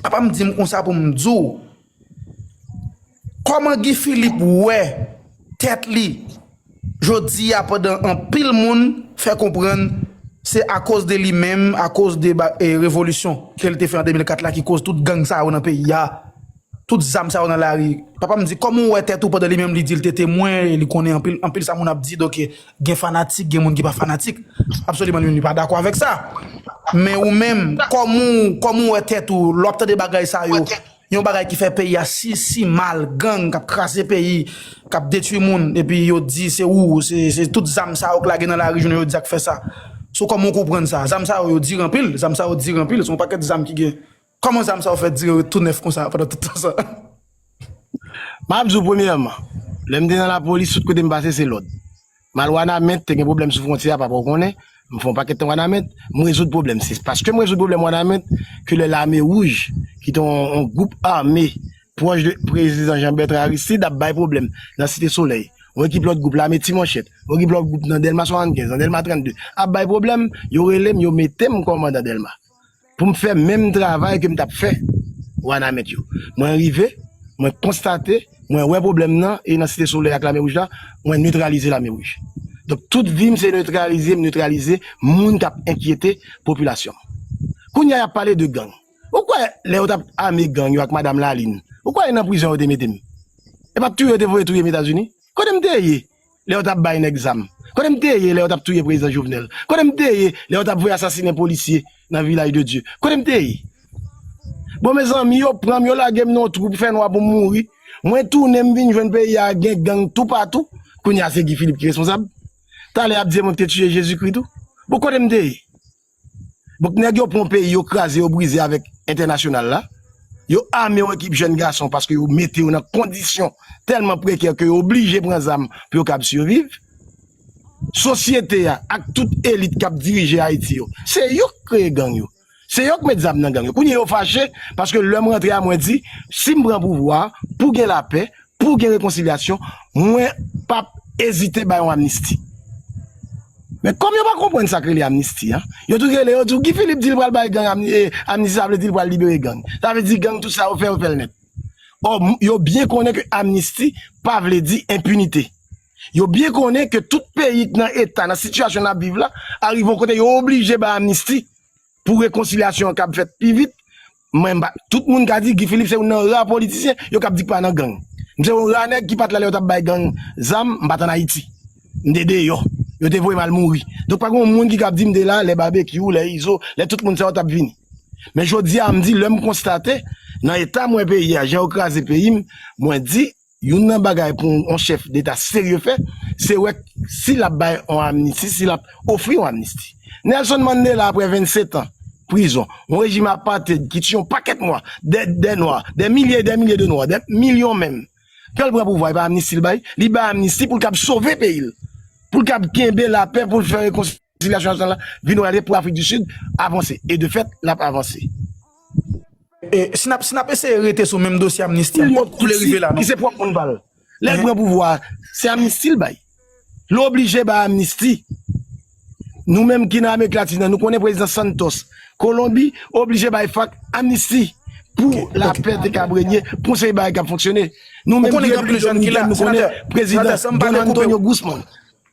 Papa m di m konsa pou m di w, kòman Guy Philippe wè tèt li jodi a, pandan anpil moun fè konprann se akoz de li menm, akoz de ba, e, revolisyon ke l te fè an de mil kat la ki koz tout gang sa yo nan peyi a. tout zam sa yo nan lari. Papa m di, kòman w wè tèt ou pandan li menm li di l te temwen, li konnen anpil, anpil sa moun ap di, donk gen fanatik, gen moun ki pa fanatik. Absoliman, li menm li pa dakò avèk sa. Men ou menm, kòman w, kòman w wè tèt ou, lè w ap tande bagay sa yo, yon bagay ki fè peyi a si, si mal, gang k ap kraze peyi, k ap detwi moun, epi yo di se ou, se, se tout zam sa yo k lage nan lari jounen jodi a k fè sa. So, kòman w konprann sa? Zam sa yo, yo dir anpil, zam sa yo dir anpil, se yon pakèt zam ki gen. Kòman zam sa yo fè dire tou nèf konsa pandan tout tan sa? M ap di w premyèman, lè m te nan lapolis, tout kote m pase se lòd. M al Wanament, te gen pwoblèm sou fwontyè a, papa w konnen, m fè yon pakèt tan Wanament, m rezoud pwoblèm. Se paske m rezoud pwoblèm Wanament ke lè Lame Wouj, ki te yon, yon gwoup ame pwòch de prezidan Jean Bertrand Aristide, ap bay pwoblèm nan Site Solèy. Yon ekip lòt gwoup, Lame Ti Manchèt, yon ekip lòt gwoup nan Dèlma swasannkenz, nan Dèlma trannde, ap bay pwoblèm, yo rele m, yo mete m kòmandan Dèlma pou m fè menm travay ke m t ap fè Wanament yo. Mwen rive, mwen konstate, mwen wè pwoblèm nan, e nan Site Solèy ak Lame Wouj la, mwen netralize Lame Wouj. Donk, tout vi m se netralize, m netralize moun k ap enkyete popilasyon m. Kounye a, y ap pale de gang. Ou kwè, lè yo t ap ame gang yo ak Madanm Lalin, ou kwè e nan prizon yo te mete m? E pa t touye yo te voye touye m Etazini? Kote m te ye? Lè yo t ap bay nèg zam? Kote m te ye lè yo t ap touye prezidan Jovenel? Kote m te ye lè yo t ap voye asasinen polisye nan Vilaj de Dye? Kote m te ye? Bon, mezanmi, yo pran m, yo lage m nan yon twou pou fè nwa pou m mouri. Mwen tounen, m vin jwenn peyi a gen gang toupatou. Kounye a, se Guy Philippe ki responsab. Talè y ap di se mwen ki te tiye Jezikri tou. Bon, kote m te ye? Donk, nèg yo pran peyi, yo kraze, yo brize avèk entènasyonal la. Yo ame yon ekip jèn gason paske yo mete yo nan kondisyon tèlman prekè ke yo oblije pran zam pou yo kab siviv. Sosyete a ak tout elit k ap dirije Ayiti yo, se yo k kreye gang yo. Se yo k met zam nan gang yo. Kounye a yo fache paske lè m rantre a, mwen di, si m pran pouvwa a, pou gen lapè, pou gen rekonsilyasyon, mwen p ap ezite bay yon amnisti. Men kòm yo pa konprann sa k rele amnisti a, yo tou rele, yo di w, Guy Philippe di l pral bay gang amni-, eh, amnisti, sa vle di l pral libere gang. Sa vle di gang, tout sa yo fè, yo fè l nèt. Ò, m-, yo byen konnen ke amnisti pa vle di enpinite. Yo byen konnen ke tout peyi k nan eta, nan sitiyasyon n ap viv la, arive yon kote yo oblije bay amnisti pou rekonsilyasyon an kab fèt pi vit. Mwen, m pa, tout moun ka di Guy Philippe se youn nan ra politisyen yo kab di k pa nan gang. M se yon ra nèg ki pa t la lè yo t ap bay gang zam, m pa t ann Ayiti. M te deyò. Yo te voye m al mouri. Donk, pa gen yon moun ki kab di m te la lè Babekyou, lè Izo, lè tout moun sa yo t ap vini. Men jodi a, m di, lè m konstate, nan eta m wè peyi a, jan yo kraze peyi m, mwen di, youn nan bagay pou yon chèf deta serye fè, se wè si l ap bay yon amnisti, si l ap ofri yon amnisti. Nelson Mandela, apre vennsetan prizon, yon rejim apartheid ki tiye yon pakèt mwa, dè, dè nwa, dè milye e dè milye de nwa, dè milyon menm. Ke l pran pouvwa, e pa amnisti l bay, li bay amnisti pou l kab sove peyi l, pou l kab kenbe lapè, pou l fè rekonsilyasyon nasyonal la vin yon reyalite pou Afrik di Sid avanse. E de fèt, l ap avanse. E, si n ap, si n ap eseye rete sou menm dosye amnisti a, m p ap vle rive la, non. Ki se pwòp moun pa l. Lè l pran pouvwa a, se amnisti l bay. L oblije bay amnisti. Nou menm ki nan Amerik Latin nan, nou konnen prezidan Santos, Kolonbi, oblije bay FARC amnisti pou lapè te kab renye, pou yon seri bagay kab fonksyone. Nou menm ki Repiblik Dominikèn, nou konnen prezidan Don Antonio Guzman.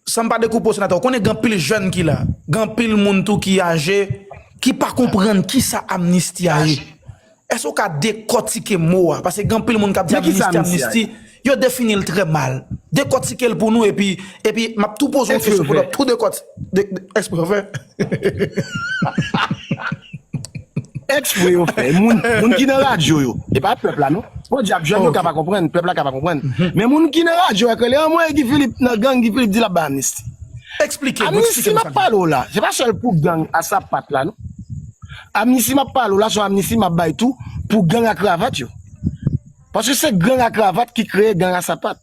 San m pa dekoupe w, senatè, ou konnen gen anpil jèn ki la, gen anpil moun tou ki aje, ki pa konprann kisa amnisti a ye. Èske w ka dekòtike mo a? Paske gen anpil moun k ap di amnisti, amnisti, yo defini l trè mal. Dekòtike l pou nou, epi, epi m ap tou poze yon kesyon pou nou tou dekòtike. Eksprè w fè. Eksprè yo fè. Moun, moun ki nan radyo yo, e pa pèp la, non. Bon, dyab jèn yo ka pa konprann, pèp la ka pa konprann. Men moun ki nan radyo yo, k rele anmwey Guy Philippe nan gang, Guy Philippe di l ap bay amnisti. Eksplike nou, eksplike nou sa. Amnisti m ap pale w la, se pa sèl pou gang a sapat la, non. Amnisti m ap pale w la, se yon amnisti m ap bay tou pou gang a kravat yo. Paske se gang a kravat ki kreye gang a sapat.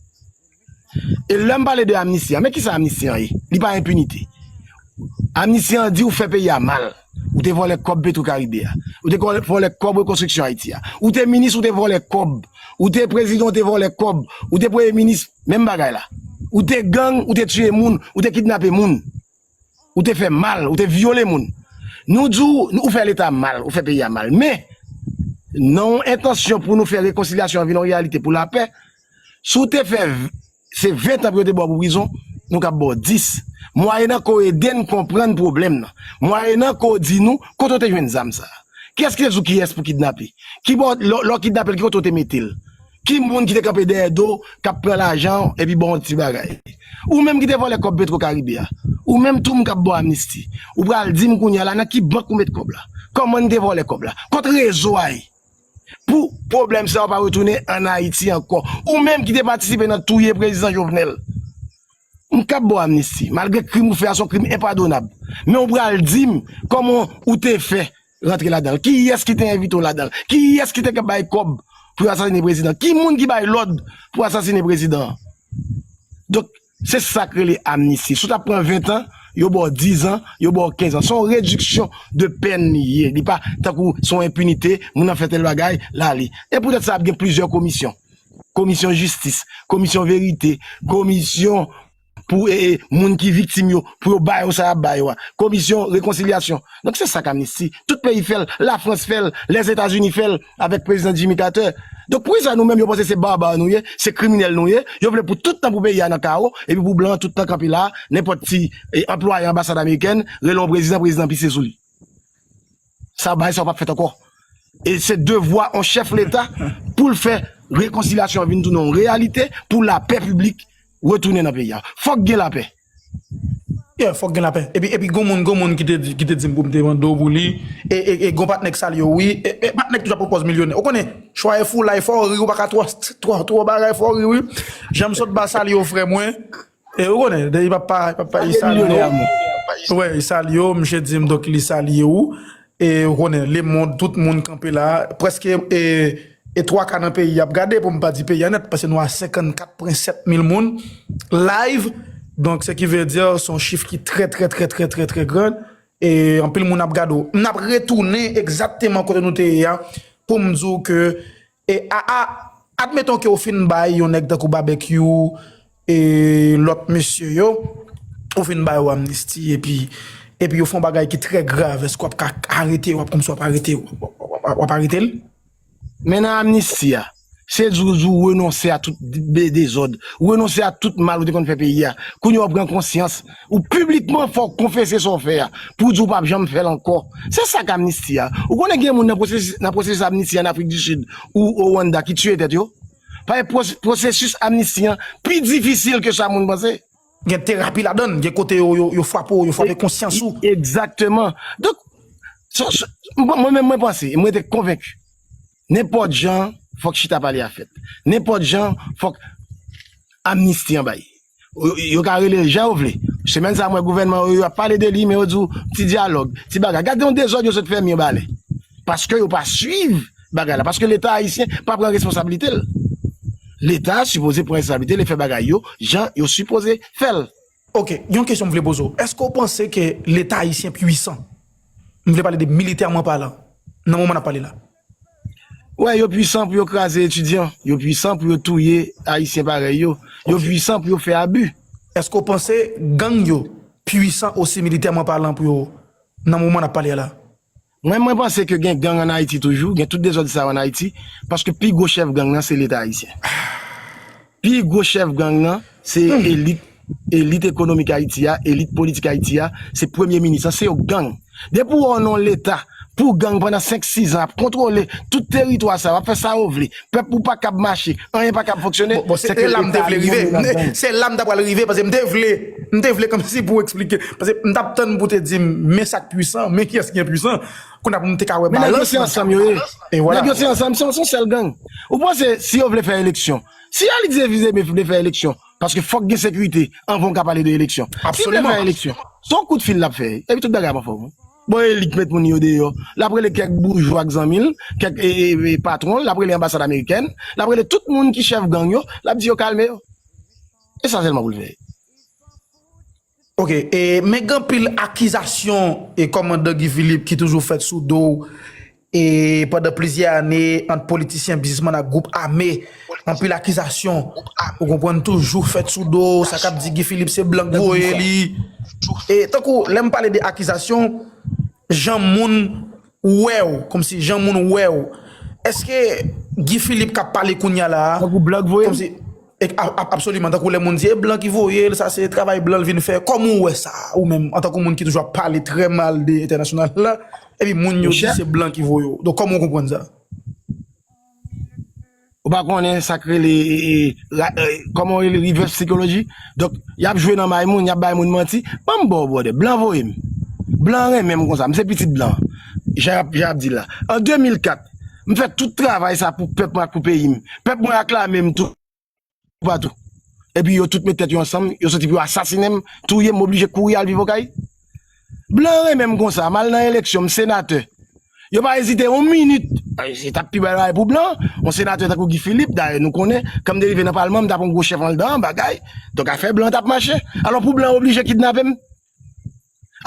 E lè m pale de amnisti a, men kisa amnisti an ye? Li pa enpinite. Amnisti an di ou fè peyi a mal. Ou te vòlè kòb Petro Caribe a. Ou te vòlè kòb rekonstriksyon Ayiti a. Ou te minis, ou te vòlè kòb. Ou te prezidan, ou te vòlè kòb. Ou te premye minis, menm bagay la. Ou te gang, ou te tiye moun, ou te kidnape moun. Ou te fè mal, ou te vyole moun. Nou di w, ou fè Leta mal, ou fè peyi a mal. Men, nan yon entansyon pou nou fè rekonsilyasyon an vin yon reyalite pou lapè, si w te fè v-, se ven tan pou yo te ba w pou prizon, nou k ap ba w dis. Mwayennan ke w ede n konprann pwoblèm nan. Mwayennan ke w di nou kote w te jwenn zam sa a. Kiyès ki te di w kiyès pou kidnape? Ki bò, lè, lè w kidnape l, ki kote w te mete l? Ki moun ki te kanpe dèyè do w, k ap pran lajan w, epi ba w yon ti bagay? Ou menm ki te vòlè kòb Petro Karibe a, ou menm tou m k ap ba w amnisti, ou pral di m kounye a la nan ki bank ou met kòb la? Kòman n te vòlè kòb la? Kot rezo a ye? Pou pwoblèm sa yo pa retounen ann Ayiti ankò. Ou menm ki te patisipe nan touye prezidan Jovenel. M k ap ba w amnisti, malgre krim ou fè a se yon krim enpadonab. Men ou pral di m kòman ou te fè rantre ladan l? Kiyès ki te envite w ladan l? Kiyès ki te bay kòb pou yo asasinen prezidan? Ki moun ki bay lòd pou asasinen prezidan an? Donk, se sa k rele amnisti. Si w t ap pran ven tan, yo ba w diz an, yo ba w kenz an. Se yon rediksyon de pèn li ye. Li pa tankou se yon enpinite, moun nan fè tèl bagay, l ale. E poutèt sa, ap gen plizyè komisyon. Komisyon jistis, komisyon verite, komisyon pou e, e, moun ki viktim yo, pou yo ba yo sa y ap ba yo a. Komisyon rekonsilyasyon. Donk, se sa k amnisti. Tout peyi fè l, Lafrans fè l, Lèzetazini fè l avèk prezidan Jimmy Carter. Donk, poukisa nou menm yo panse se baba nou ye, se kriminèl nou ye, yo vle pou tout tan pou peyi a nan kawo, epi pou blan an tout tan kanpe la, nenpòt ti e, anplwaye anbasad amerikèn, rele yon prezidan, prezidan pise sou li. Sa, bagay sa yo p ap fèt ankò. E se devwa yon chèf leta pou l fè rekonsilyasyon an vin tounen yon reyalite, pou lapè piblik retounen nan peyi a. Fòk gen lapè. Yeah, fòk gen lapè. Epi, epi gon moun, gon moun ki te, ki te di m pou m te mande w pou li. E, e, e gon patnè k salye w, wi. E, e patnè k toujou ap pran pòz milyonè. Ou konnen, chwa e foulay, fò w ri, ou pa ka twò, twò, twò bagay, fò w ri, wi. Jan m sot ba salye w, frè mwen. E ou konnen, depi papa, papa, li salye w. Wè, li salye w, misye di m, donk, li salye w. E ou konnen, lemonn, tout moun kanpe la. Prèske, e, e twa ka nan peyi a ap gade, pou m pa di peyi a nèt, paske nou a senkannkat pwen sèt mil moun live. Donk, se ki vle di, se yon chif ki trè, trè, trè, trè, trè, trè gran. E anpil moun ap gade w. N ap retounen egzakteman kote nou te ye a, pou m di w ke, e a, a, admeton ke w fin bay yon nèg tankou Babekyou, e lòt mesye yo, ou fin ba yo amnisti, epi, epi yo fè yon bagay ki trè grav, èske w ap ka arete yo, w ap kòmsi w ap arete yo, w ap, w ap, w ap, w ap arete l? Men nan amnisti a, se di w, di w renonse a tout de- dezòd, ou renonse a tout mal ou te konn fè peyi a. Kounye a w pran konsyans, ou piblikman fò w konfese sa w fè a, pou w di w p ap janm fè l ankò. Se sa k amnisti a. Ou konnen gen moun nan pwosesis, nan pwosesis amnisti ann Afrik di Sid ou o Rwanda ki tiye tèt yo? Paske pwos- pwosesis amnisti an pi difisil ke sa moun panse. Gen terapi ladan l, gen kote yo, yo, yo frape w, yo frape konsyans ou. Egzakteman. Donk, so- so- mwen menm mwen panse, mwen rete konvenki. Nenpòt jan, fòk chita pale a fèt. Nenpòt jan, fòk amnisti an bay. Yo, yo ka rele l jan yo vle. Semèn sa a, m wè gouvènman yo, yo ap pale de li, men yo di w ti dyalòg, ti bagay. Gade yon dezòd yo sot fè Mirbalè. Paske yo pa swiv bagay la. Paske Leta ayisyen pa pran responsablite l. Leta sipoze pran responsablite l e fè bagay yo jan yo sipoze fè l. Ok, yon kesyon m vle poze w. Èske w panse ke Leta ayisyen pwisan? M vle pale de militèman palan. Nan moman n ap pale la. Wè, yo pwisan pou yo kraze etidyan. Yo pwisan pou yo touye ayisyen parèy yo. Yo pwisan pou yo fè abi. Èske w panse gang yo pwisan osi militèman palan pou yo nan moman n ap pale a la? Mwen, mwen panse ke gen gang ann Ayiti toujou, gen tout dezòd sa yo ann Ayiti, paske pi gwo chèf gang nan se Leta ayisyen. Pi gwo chèf gang nan se elit, elit ekonomik Ayiti a, elit politik Ayiti a, se premye minis lan, se yo gang. Depi w wè w nan yon Leta pou gang pandan senk, sis an ap kontwole tout teritwa sa yo, ap fè sa yo vle, pèp ou pa kab mache, anyen pa kab fonksyone. Bon, bon, se la m te vle rive. Se la m ta pral rive, paske m te vle, m te vle kòmsi pou w eksplike. Paske m t ap tann pou w te di m, men sa k pwisan, men kiyès ki gen pwisan. Kounye a pou m te ka wè balans. Men nèg yo se ansanm yo ye. E vwala. Nèg yo se ansanm, se yon sèl gang. Ou panse si yo vle fè eleksyon, si Alix Zéphir vle fè eleksyon, paske fòk gen sekirite anvan w ka pale de eleksyon. Si yo vle fè eleksyon, se yon kout fil l ap fè, epi tout bagay ap anfòm. Bon, e li k met moun yo deyò. L ap rele kèk boujwa k zanmi l, kèk e, e, e, patwon, l ap rele anbasad amerikèn, l ap rele tout moun ki chèf gang yo, l ap di yo kalme yo. E sa sèlman pou l fè. Ok, e, men gen anpil akizasyon e kòmandan Guy Philippe ki toujou fèt sou do w, e pandan plizyè ane ant politisyen, biznismann ak gwoup ame. Anpil akizasyon, ou konprann, toujou fèt sou do w, sa k ap di Guy Philippe se blan k voye li. E tankou lè m pale de akizasyon, jan moun wè w, kòmsi jan moun wè w. Èske Guy Philippe k ap pale kounye a la a, Tankou blan k voye l? Kòmsi, e, a- a- absoliman, tankou lè moun di e blan ki voye l, sa se travay blan l vin fè. Kòman w wè sa, ou menm, antanke moun ki toujou ap pale trè mal de entènasyonal la, Epi moun yo di se blan ki voye yo. Donk, kòman w konprann sa? Ou pa konnen sa k rele, e, e, ra- e, kòman w rele, reverse psychology? Donk, y ap jwe nan may moun, y ap bay moun manti. Ban m ba w, brother. Blan voye m. Blan renmen m konsa. M se pitit blan. Jan y ap, jan y ap di l la. An de mil kat, m fè tout travay sa pou pèp mwen ak pou peyi m. Pèp mwen aklame m tou. Toupatou. Epi yo tout met tèt yo ansanm, yo soti pou yo asasinen m, touye m, m oblije kouri al viv Okay. Blan renmen m konsa, m al nan eleksyon, m senatè. Yo pa ezite yon minit. Ay, se t ap pi bèl bagay pou blan, yon senatè tankou Guy Philippe, dayè nou konnen, kan m te rive nan palman, m t ap yon gwo chèf anndan bagay. Donk afè blan t ap mache. Alò pou blan oblije kidnape m.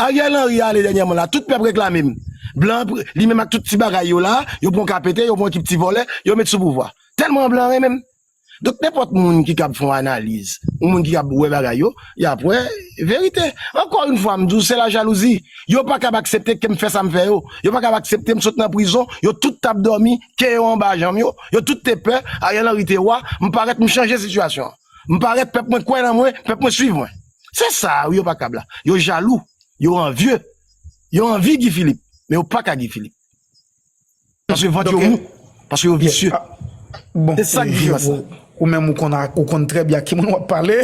Ariel Henry ale dènyèman la, tout pèp reklame m. Blan, li menm ak tout ti bagay yo la, yo pran K P T, yo pran ekip ti vòlè, yo met sou pouvwa. Tèlman blan renmen m. Donk, nenpòt moun ki kab fè yon analiz, yon moun ki kab wè bagay yo, y ap wè verite. Ankò yon fwa, m di w, se lajalouzi. Yo pa kab aksepte ke m fè sa m fè yo. Yo pa kab aksepte m sot nan prizon, yo tout t ap dòmi, ke yo anba janm yo. Yo tout te pè, Ariel Henry te wa, m parèt, m chanje sitiyasyon an. M parèt, pèp mwen kwè nan mwen, pèp mwen swiv mwen. Se sa, wi, yo pa kab la. Yo jalou, yo anvye, yo anvi Guy Philippe, men yo pa ka Guy Philippe. Paske vant yo mou. Paske yo visye. Bon, se sa k diferans la. Ou menm ou konn, ou konn trè byen ak ki moun w ap pale.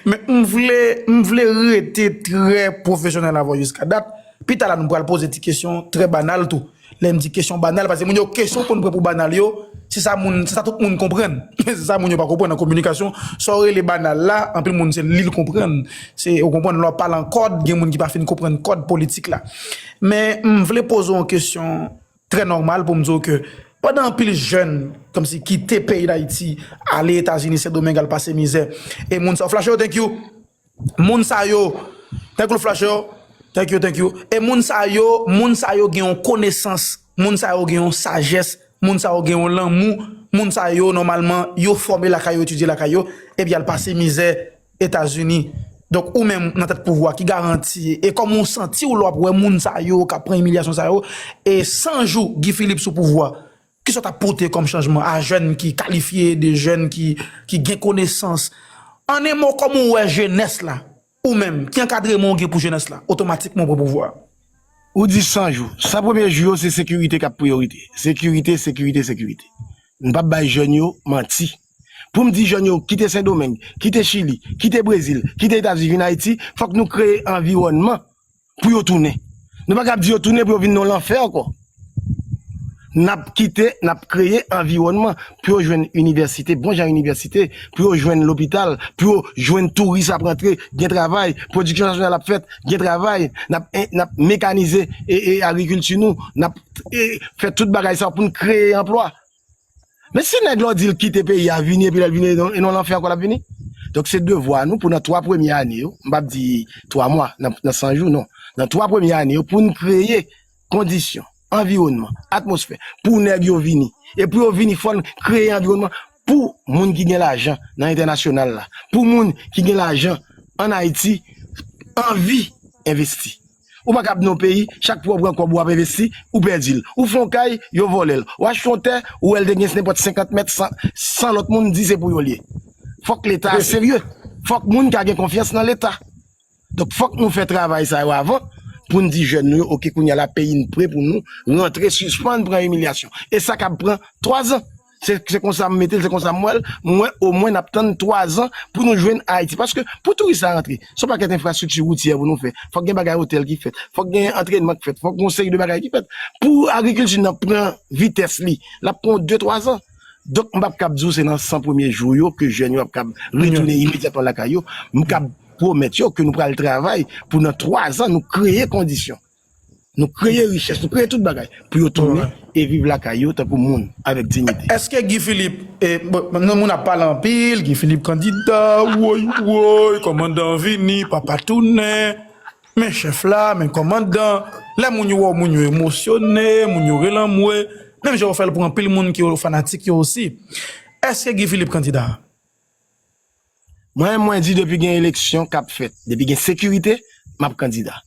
Men m vle, m vle rete trè pwofesyonèl avè w jiska dat. Pita la nou pral poze ti kesyon trè banal tou. Lè m di kesyon banal, paske moun yo kesyon konn pran pou banal yo, se sa moun, se sa tout moun konprann. Se sa moun yo pa konprann nan kominikasyon. Sa w rele banal la, anpil moun se li l konprann. Se, ou konprann, lè w ap pale an kòd, gen moun ki pa fin konprann kòd politik la. Men m vle poze w yon kesyon trè nòmal pou m di w ke pandan anpil jèn kòmsi kite peyi Dayiti, ale Etazini, Sendomeng, al pase mizè, e moun sa yo, Flash yo, thank you. Moun sa yo, thank you, Flash yo, thank you, thank you. E moun sa yo, moun sa yo gen yon konesans, moun sa yo gen yon sajès, moun sa yo gen yon lanmou, moun sa yo, nòmalman, yo fòme lakay yo, etidye lakay yo, epi al pase mizè Etazini. Donk, ou menm nan tèt pouvwa, ki garanti, e kòman w santi w lè w ap wè moun sa yo k ap pran imilyasyon sa yo, e san jou Guy Philippe sou pouvwa, kisa w t ap pote kòm chanjman a jèn ki kalifye, de jèn ki, ki gen konesans? An en mo, kòman w wè jenès la, ou menm, ki ankadreman w gen pou jenès la, otomatikman w pran pouvwa a? Ou di san jou. San premye jou yo, se sekirite k ap priyorite. Sekirite, sekirite, sekirite. M p ap bay jèn yo manti. Pou m di jèn yo kite Sendomeng, kite Chili, kite Brezil, kite Etazini, vin Ayiti, fòk nou kreye anviwònman pou yo tounen. Nou pa kab di yo tounen pou yo vin nan lanfè ankò. N ap kite, n ap kreye anviwònman pou yo jwenn inivèsite, bon jan inivèsite, pou yo jwenn lopital, pou yo jwenn touris ap rantre, gen travay, pwodiksyon nasyonal ap fèt, gen travay, n ap, n ap mekanize e, e agrikilti nou, n ap, e, fè tout bagay sa pou n kreye anplwa. Men si nèg la w di l kite peyi a, vini, epi lè l vini, e nan, e nan lanfè ankò l ap vini. Donk, se devwa nou pou nan twa premye ane yo, m p ap di twa mwa, nan, nan san jou, non. Nan twa premye ane yo, pou n kreye kondisyon, anviwònman, atmosfè, pou nèg yo vini. E pou yo vini, fò n kreye anviwònman pou moun ki gen lajan nan entènasyonal la, pou moun ki gen lajan ann Ayiti, anvi envesti. Ou pa kab nan yon peyi, chak fwa w pran kòb ou ap envesti, ou pèdi l. Ou fè yon kay, yo vòlè l. Ou achte yon tè, ou wè l te gen nenpòt senkant mèt, san, san lòt moun di se pou yo l ye. Fòk Leta a serye. Fòk moun ka gen konfyans nan Leta. Donk, fòk nou fè travay sa yo avan pou n di jèn nou yo, oke, kounye a la, peyi n pre pou nou rantre, sispann pran imilyasyon. E sa k ap pran twa zan. Se, se konsa m mete l, se konsa m wè l. M wè omwen n ap tann twa zan pou nou jwenn Ayiti. Paske pou touris la rantre, se yon pakèt enfrastrikti woutyè pou nou fè. Fòk gen bagay otèl ki fèt. Fòk gen antrènman ki fèt. Fòk gen yon seri de bagay ki fèt. Pou agrikilti nan pran vitès li, l ap pran de twa zan. Donk, m p ap kab di w se nan san premye jou yo ke jèn yo ap kab retounen imedyatman lakay yo. M kab pwomèt yo ke nou pral travay pou nan twa zan nou kreye kondisyon. Nou kreye richès, nou kreye tout bagay pou yo tounen e viv lakay yo tankou moun avèk diyite. Èske Guy Philippe, e, bon, nan moun ap pale anpil, Guy Philippe kandida, woy, woy, kòmandan vini, papa tounen, men chèf la, men kòmandan, lè moun yo wè w, moun yo emosyone, moun yo rele anmwe, menm jan yo fè l pou anpil moun ki yo fanatik yo osi. Èske Guy Philippe kandida? Mwen, mwen di depi gen eleksyon k ap fèt, depi gen sekirite, m ap kandida.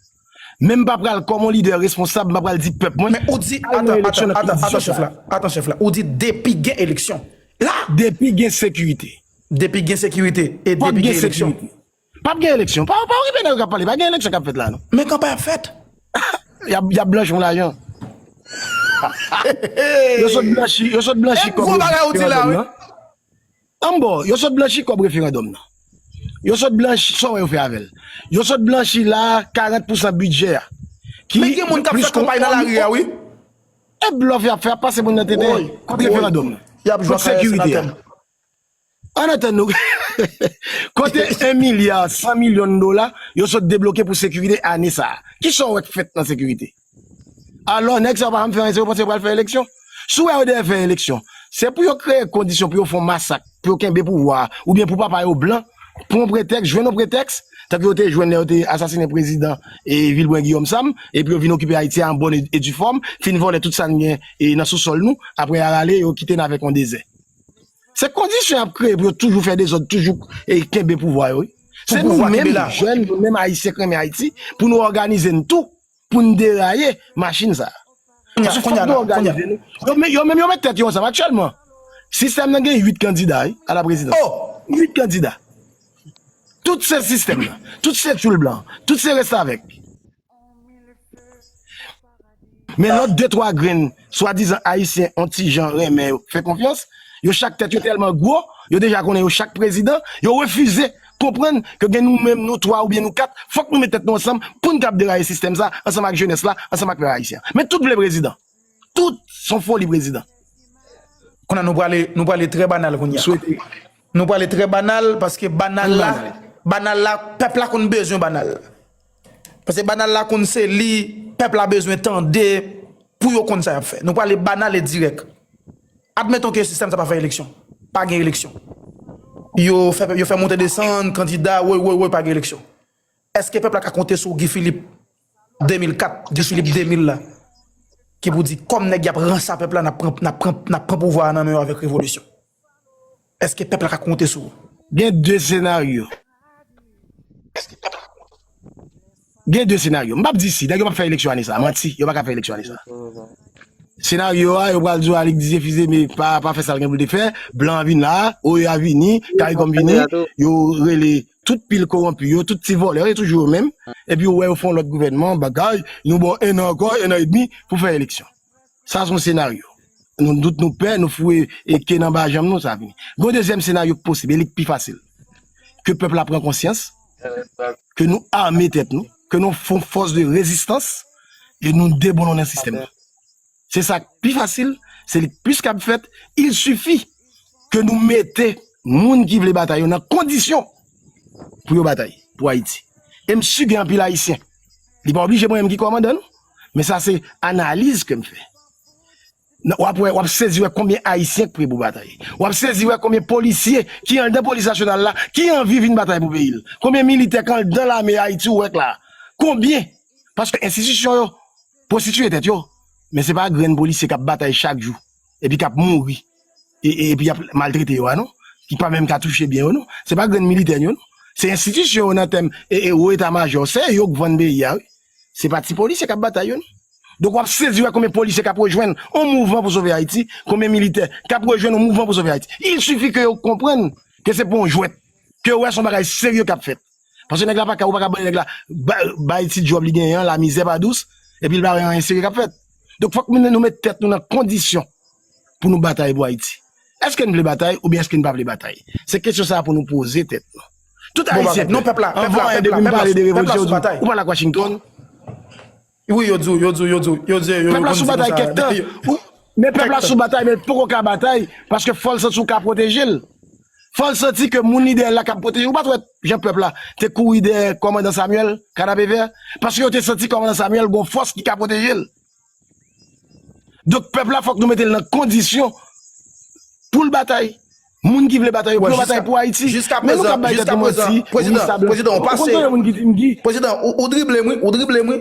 Men m pa pral kòm yon lidè responsab, m pa pral di pèp mwen, men ou di, atan, atan, atan, atan, chèf la, atan, chèf la, ou di depi gen eleksyon. La! Depi gen sekirite. Depi gen sekirite e depi gen eleksyon. P ap gen eleksyon. Pa, pa okipe nèg yo k ap pale, pa gen eleksyon k ap fèt la, non. Men kanpay ap fèt. Y ap, y ap blanchi yon lajan. Yo sot blanchi, yo sot blanchi kòb referandòm nan. Anbo, yo sot blanchi kòb referandòm nan. Yo sot blanchi, sa w wè yo fè avè l. Yo sot blanchi la karant pousan bidjè a. Men gen moun k ap fè kanpay nan lari a, wi. E blòf y ap fè, ap pase moun nan tete. Kont referandòm nan. Kont sekirite a. Ann antann nou. Kote en milya san milyon dola yo sot debloke pou sekirite ane sa a? Kisa w wè k fèt nan sekirite? Alò, nèg sa yo pa janm fè anyen, se yo panse yo pral fè eleksyon. Si w wè yo dèyè fè eleksyon, se pou yo kreye kondisyon pou yo fè yon masak, pou yo kenbe pouvwa a, oubyen pou papa yo blan, pran yon pretèks, jwenn yon pretèks, tankou yo te jwenn lè yo te asasinen prezidan e Vilbrun Guillaume Sam, epi yo vin okipe Ayiti a an bòn e, e di fòm, fin vòlè tout sa n gen e nan sousòl nou, apre y a rale, yo kite n avèk yon dezè. Se kondisyon y ap kreye pou yo toujou fè dezòd, toujou e kenbe pouvwa yo, wi. Se nou menm, jèn, nou menm Ayisyen k renmen Ayiti, pou nou òganize n tou, pou n deraye machin sa a. Paske fòk nou òganize nou. Yo, men- yo menm, yo met tèt yo ansanm aktyèlman. Sistèm nan gen uit kandida, wi, a la prezidans. Uit kandida. Tout se sistèm nan. Tout se tchoul blan. Tout se restavèk. Men lòt de twa grenn swadizan Ayisyen on ti jan renmen yo fè konfyans, yo chak tèt yo tèlman gwo, yo deja konnen yo chak prezidan, yo refize konprann ke gen nou menm, nou twa oubyen nou kat, fòk nou met tèt nou ansanm pou n kab deraye sistèm sa, ansanm ak jenès la, ansanm ak pèp ayisyen an. Men tout vle prezidan. Tout se yon foli prezidan. Kounye a nou prale, nou prale trè banal kounye a. Nou prale trè banal paske banal la, banal la, pèp la konn bezwen banal. Paske banal la konn se li, pèp la bezwen tande pou yo konn sa y ap fè. Nou prale banal e dirèk. Admeton ke sistèm sa pa fè eleksyon. Pa gen eleksyon. Yo fè, yo fè monte desann, kandida, woy, woy, woy, pa gen eleksyon. Èske pèp la ka konte sou Guy Philippe de mil kat, Guy Philippe de mil la, ki pou di, kòm nèg y ap ranse a pèp la, n ap pran, n ap pran, n ap pran pouvwa a nan men yo avèk revolisyon? Èske pèp la ka konte sou ou? Gen de senaryo. Gen de senaryo. M p ap di si, nèg yo p ap fè eleksyon ane sa a. Manti, yo pa ka fè eleksyon ane sa a. Senaryo a, yo pral di w Alix Didier Fils-Aimé pa, pa fè sa l gen pou l te fè, blan an vin la, O E A vini, CARICOM vini, yo rele tout pil kowonpi yo, tout ti vòlè yo, e toujou yo menm. Epi ou wè yo fè yon lòt gouvènman, bagay, nou ba w en an ankò, en an edmi pou fè eleksyon. Sa se yon senaryo. Nou dout, nou pè, nou foure e ke nan ba janm nou, sa vini. Gen yon dezyèm senaryo k posib, e li k pi fasil. Ke pèp la pran konsyans, ke nou ame tèt nou, ke nou fè yon fòs de rezistans, e nou deboulonnen sistèm nan. Se sa k pi fasil, se li k plis kab fèt, il suffit ke nou mete moun ki vle batay yo nan kondisyon pou yo batay pou Ayiti. E m si gen anpil Ayisyen. Li pa oblije mwen menm ki kòmandan nou, men sa se analiz ke m fè. Nan, w ap wè, w ap sezi wè konbyen Ayisyen k pre pou batay. W ap sezi wè konbyen polisye ki anndan Polis Nasyonal la, ki anvi vin batay pou peyi l. Konbyen militè k anndan lame Ayiti ou wè k la. Konbyen? Paske enstitisyon yo pwostitiye tèt yo. Men se pa grenn polisye k ap batay chak jou, epi k ap mouri, e, e, epi y ap maltrete yo a, non. Ki pa menm ka touche byen yo, non. Se pa grenn militè yo, non. Se enstitisyon yo nan tèm, e, e, wo eta majò. Se yo k vann peyi a, wi. Se pa ti polisye k ap batay yo, non. Donk, w ap sezi wè konbyen polisye k ap rejwenn yon mouvman pou sove Ayiti, konbyen militè k ap rejwenn yon mouvman pou sove Ayiti. Il suffit ke yo konprann ke se pa yon jwèt, ke yo wè se yon bagay serye k ap fèt. Paske nèg la pa ka, ou pa ka ban nèg la, ba-, bay ti djòb li genyen an, lamizè pa dous, epi l pa wè anyen serye k ap fèt. Donk, fòk nou, nou met tèt nou nan kondisyon pou nou batay pou Ayiti. Èske n vle batay oubyen èske n pa vle batay? Se kesyon sa a pou nou poze tèt nou. Tout Ayisyen pè. Non, pèp la, pèp la, pèp la, pèp la, pèp la sou batay. Ou pale ak Washington. Wi, yo di w, yo di w, yo di w, yo di w, yo di w, yo konn di konsa. Pèp la sou batay kèk tan. Men pèp la sou batay, men l poko ka batay, paske fò l santi w ka pwoteje l. Fò l santi ke moun lidè l la k ap pwoteje l. Ou pa t wè jan pèp la te kouri dèyè kòmandan Samuel, Kanapevè? Paske yo te santi kòmandan Samuel gon fòs ki ka pwoteje l. Donk, pèp la, fòk nou mete l nan kondisyon pou l batay. Moun ki vle batay yo, pou yo batay pou Ayiti. Men nou k ap bay tèt nou manti, wi, sa blan. Ou konn konbyen moun ki di m Guy? Prezidan, ou, ou drible m, wi, ou drible m, wi.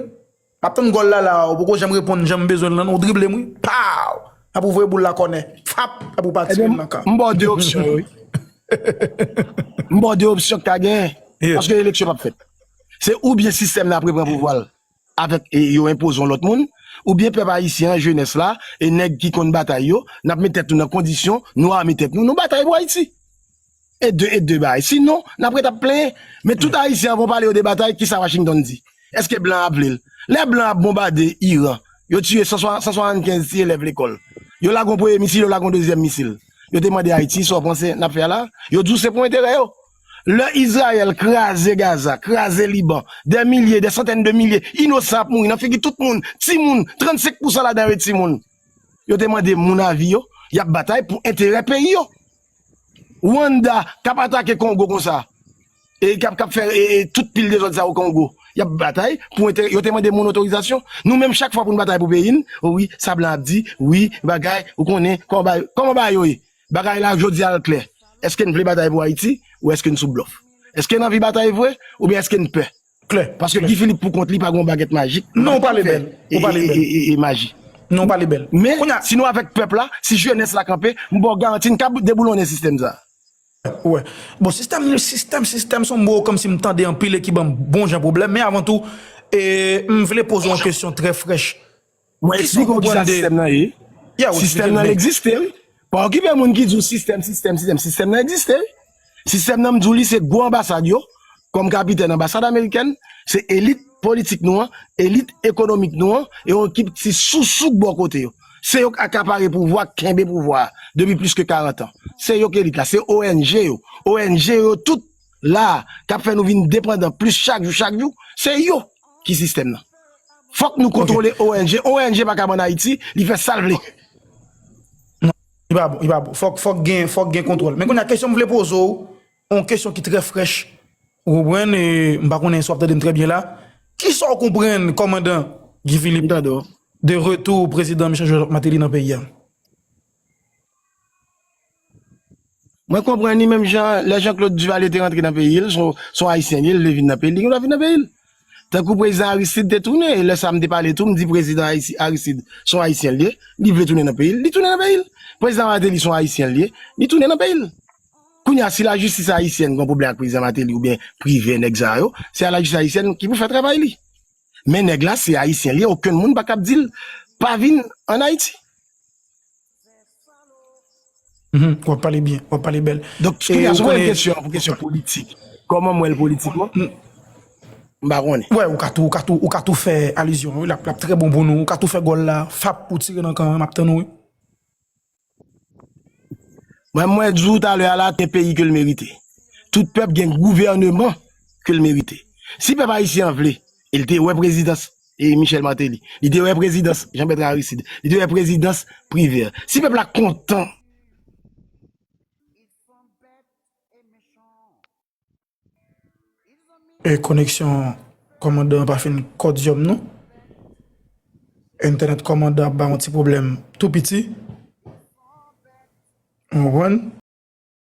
M ap tann gòl la, la, ou poko janm reponn jan m bezwen l lan, non, ou drible m, wi. Paw! N ap ou voye boul la kònè. Fap! N ap ou pati menm nan kan. M ba w de opsyon yo, wi. M ba w de opsyon k ka genyen. Paske eleksyon p ap fèt. Se oubyen sistèm nan ap reprann pouvwa l avèk, e, yo enpoze yon lòt moun, oubyen pèp ayisyen an, jenès la, e nèg ki konn batay yo, n ap met tèt nou nan kondisyon, nou ame tèt nou, nou batay pou Ayiti. E de, e de bagay. Sinon, n ap ret ap plenyen. Men tout Ayisyen an pran pale yo de batay, kisa Washington di? Èske blan an ap vle l? Lè blan ap bonbade Iran, yo tiye san swasann kenz ti elèv lekòl. Yo lage yon premye misil, yo lage yon dezyèm misil. Yo te mande Ayiti, sa w panse n ap fè a la? Yo di w se pou enterè yo. Lè Izrayèl kraze Gaza, kraze Liban, dè milye, dè santèn de milye inosan ap mouri nan figi tout moun, timoun, trannsenk pousan ladan yo e timoun. Yo te mande moun avi yo, y ap batay pou enterè peyi yo. Rwanda k ap atake Kongo konsa, e k ap, k ap fè e, e, tout pil dezòd sa o Kongo. Y ap batay pou enterè, yo te mande moun otorizasyon. Nou menm chak fwa pou n batay pou peyi n, o wi, sa blan ap di, wi, bagay, ou konnen, kòman bagay, kòman bagay yo ye? Bagay la jodi a l klè. Èske n vle batay pou Ayiti ou èske n sou blòf? Èske n anvi batay vre oubyen èske n pè? Klè. Paske Guy Philippe pou kont li pa gen yon bagèt majik. Non, ou pale bèl. Ou pale bèl. E, e, e, e maji. Non, ou pale bèl. Men, si nou avèk pèp la, si jenès la kanpe, m ba w garanti n ka deboulonnen sistèm sa. Wè. Bon, sistèm, sistèm, sistèm se yon mo kòmsi m tande anpil e ki ban m bon jan pwoblèm. Men avan tou, e, m vle poze yon kesyon trè frèch. Mwen eksplike w kisa sistèm nan ye. Sistèm nan egziste, wi. Pa okipe moun ki di w sistèm, sistèm, sistèm. Sistèm nan egziste, wi. Sistèm nan, m di w li, se gwo anbasad yo, kòm kapitèn anbasad amerikèn, se elit politik nou an, elit ekonomik nou an, e yon ekip ti sousou k bò kote yo. Se yo k akapare pouvwa, k kenbe pouvwa a depi plis ke karant an. Se yo k elit la, se O N G yo. O N G yo tout la, k ap fè nou vin depandan plis chak jou, chak jou, se yo ki sistèm nan. Fòk nou kontwole O N G. O N G pa ka ban Ayiti, li fè sa l vle. Non, li pa bon, li pa bon. Fòk, fòk gen, fòk gen kontwòl. Men kounye a, kesyon m vle poze w, yon kesyon ki trè frèch. Ou konprann, e m pa konnen si w ap tande m trè byen la. Kisa w konprann, kòmandan Guy Philippe, de retou prezidan Michel Joseph Martelly nan peyi a? Mwen konprann li menm jan lè Jean Claude Duvalier te rantre nan peyi l, se yon, se yon Ayisyen li ye, li vle vin nan peyi l, li gen dwa vin nan peyi l. Tankou prezidan Aristide te tounen, e lè sa m te pale tou, m di prezidan Ayisi-, Aristide se yon Ayisyen li ye, li vle tounen nan peyi l, li tounen nan peyi l. Prezidan Martelly se yon Ayisyen li ye, li tounen nan peyi l. Kounye a, si lajistis ayisyèn gen yon pwoblèm ak prezidan Martelly oubyen Privè, nèg sa yo, se a lajistis ayisyèn ki pou fè travay li. Men nèg la, se Ayisyen li ye, okenn moun pa kab di l pa vin ann Ayiti. Mhm, w ap pale byen, w ap pale bèl. Donk, kounye a, si w poze m kesyon pou kesyon politik, kòman m wè l politikman? M pa konnen. Wè, ou ka tou, ou ka tou, ou ka tou fè alizyon, wi, l ap, l ap trè bon pou nou. Ou ka tou fè gòl la, fap, ou tire nan kan an, m ap tann ou, wi. Mwen, mwen di w talè a la, tout peyi ke l merite. Tout pèp gen gouvèneman ke l merite. Si pèp ayisyen an vle, e l te wè prezidans, e, Michel Martelly, li te wè prezidans Jean Bertrand Aristide, li te wè prezidans Privert. Si pèp la kontan. E koneksyon kòmandan an pa fin kòdyòm non. Entènèt kòmandan ap ba yon ti pwoblèm tou piti. Ou konprann?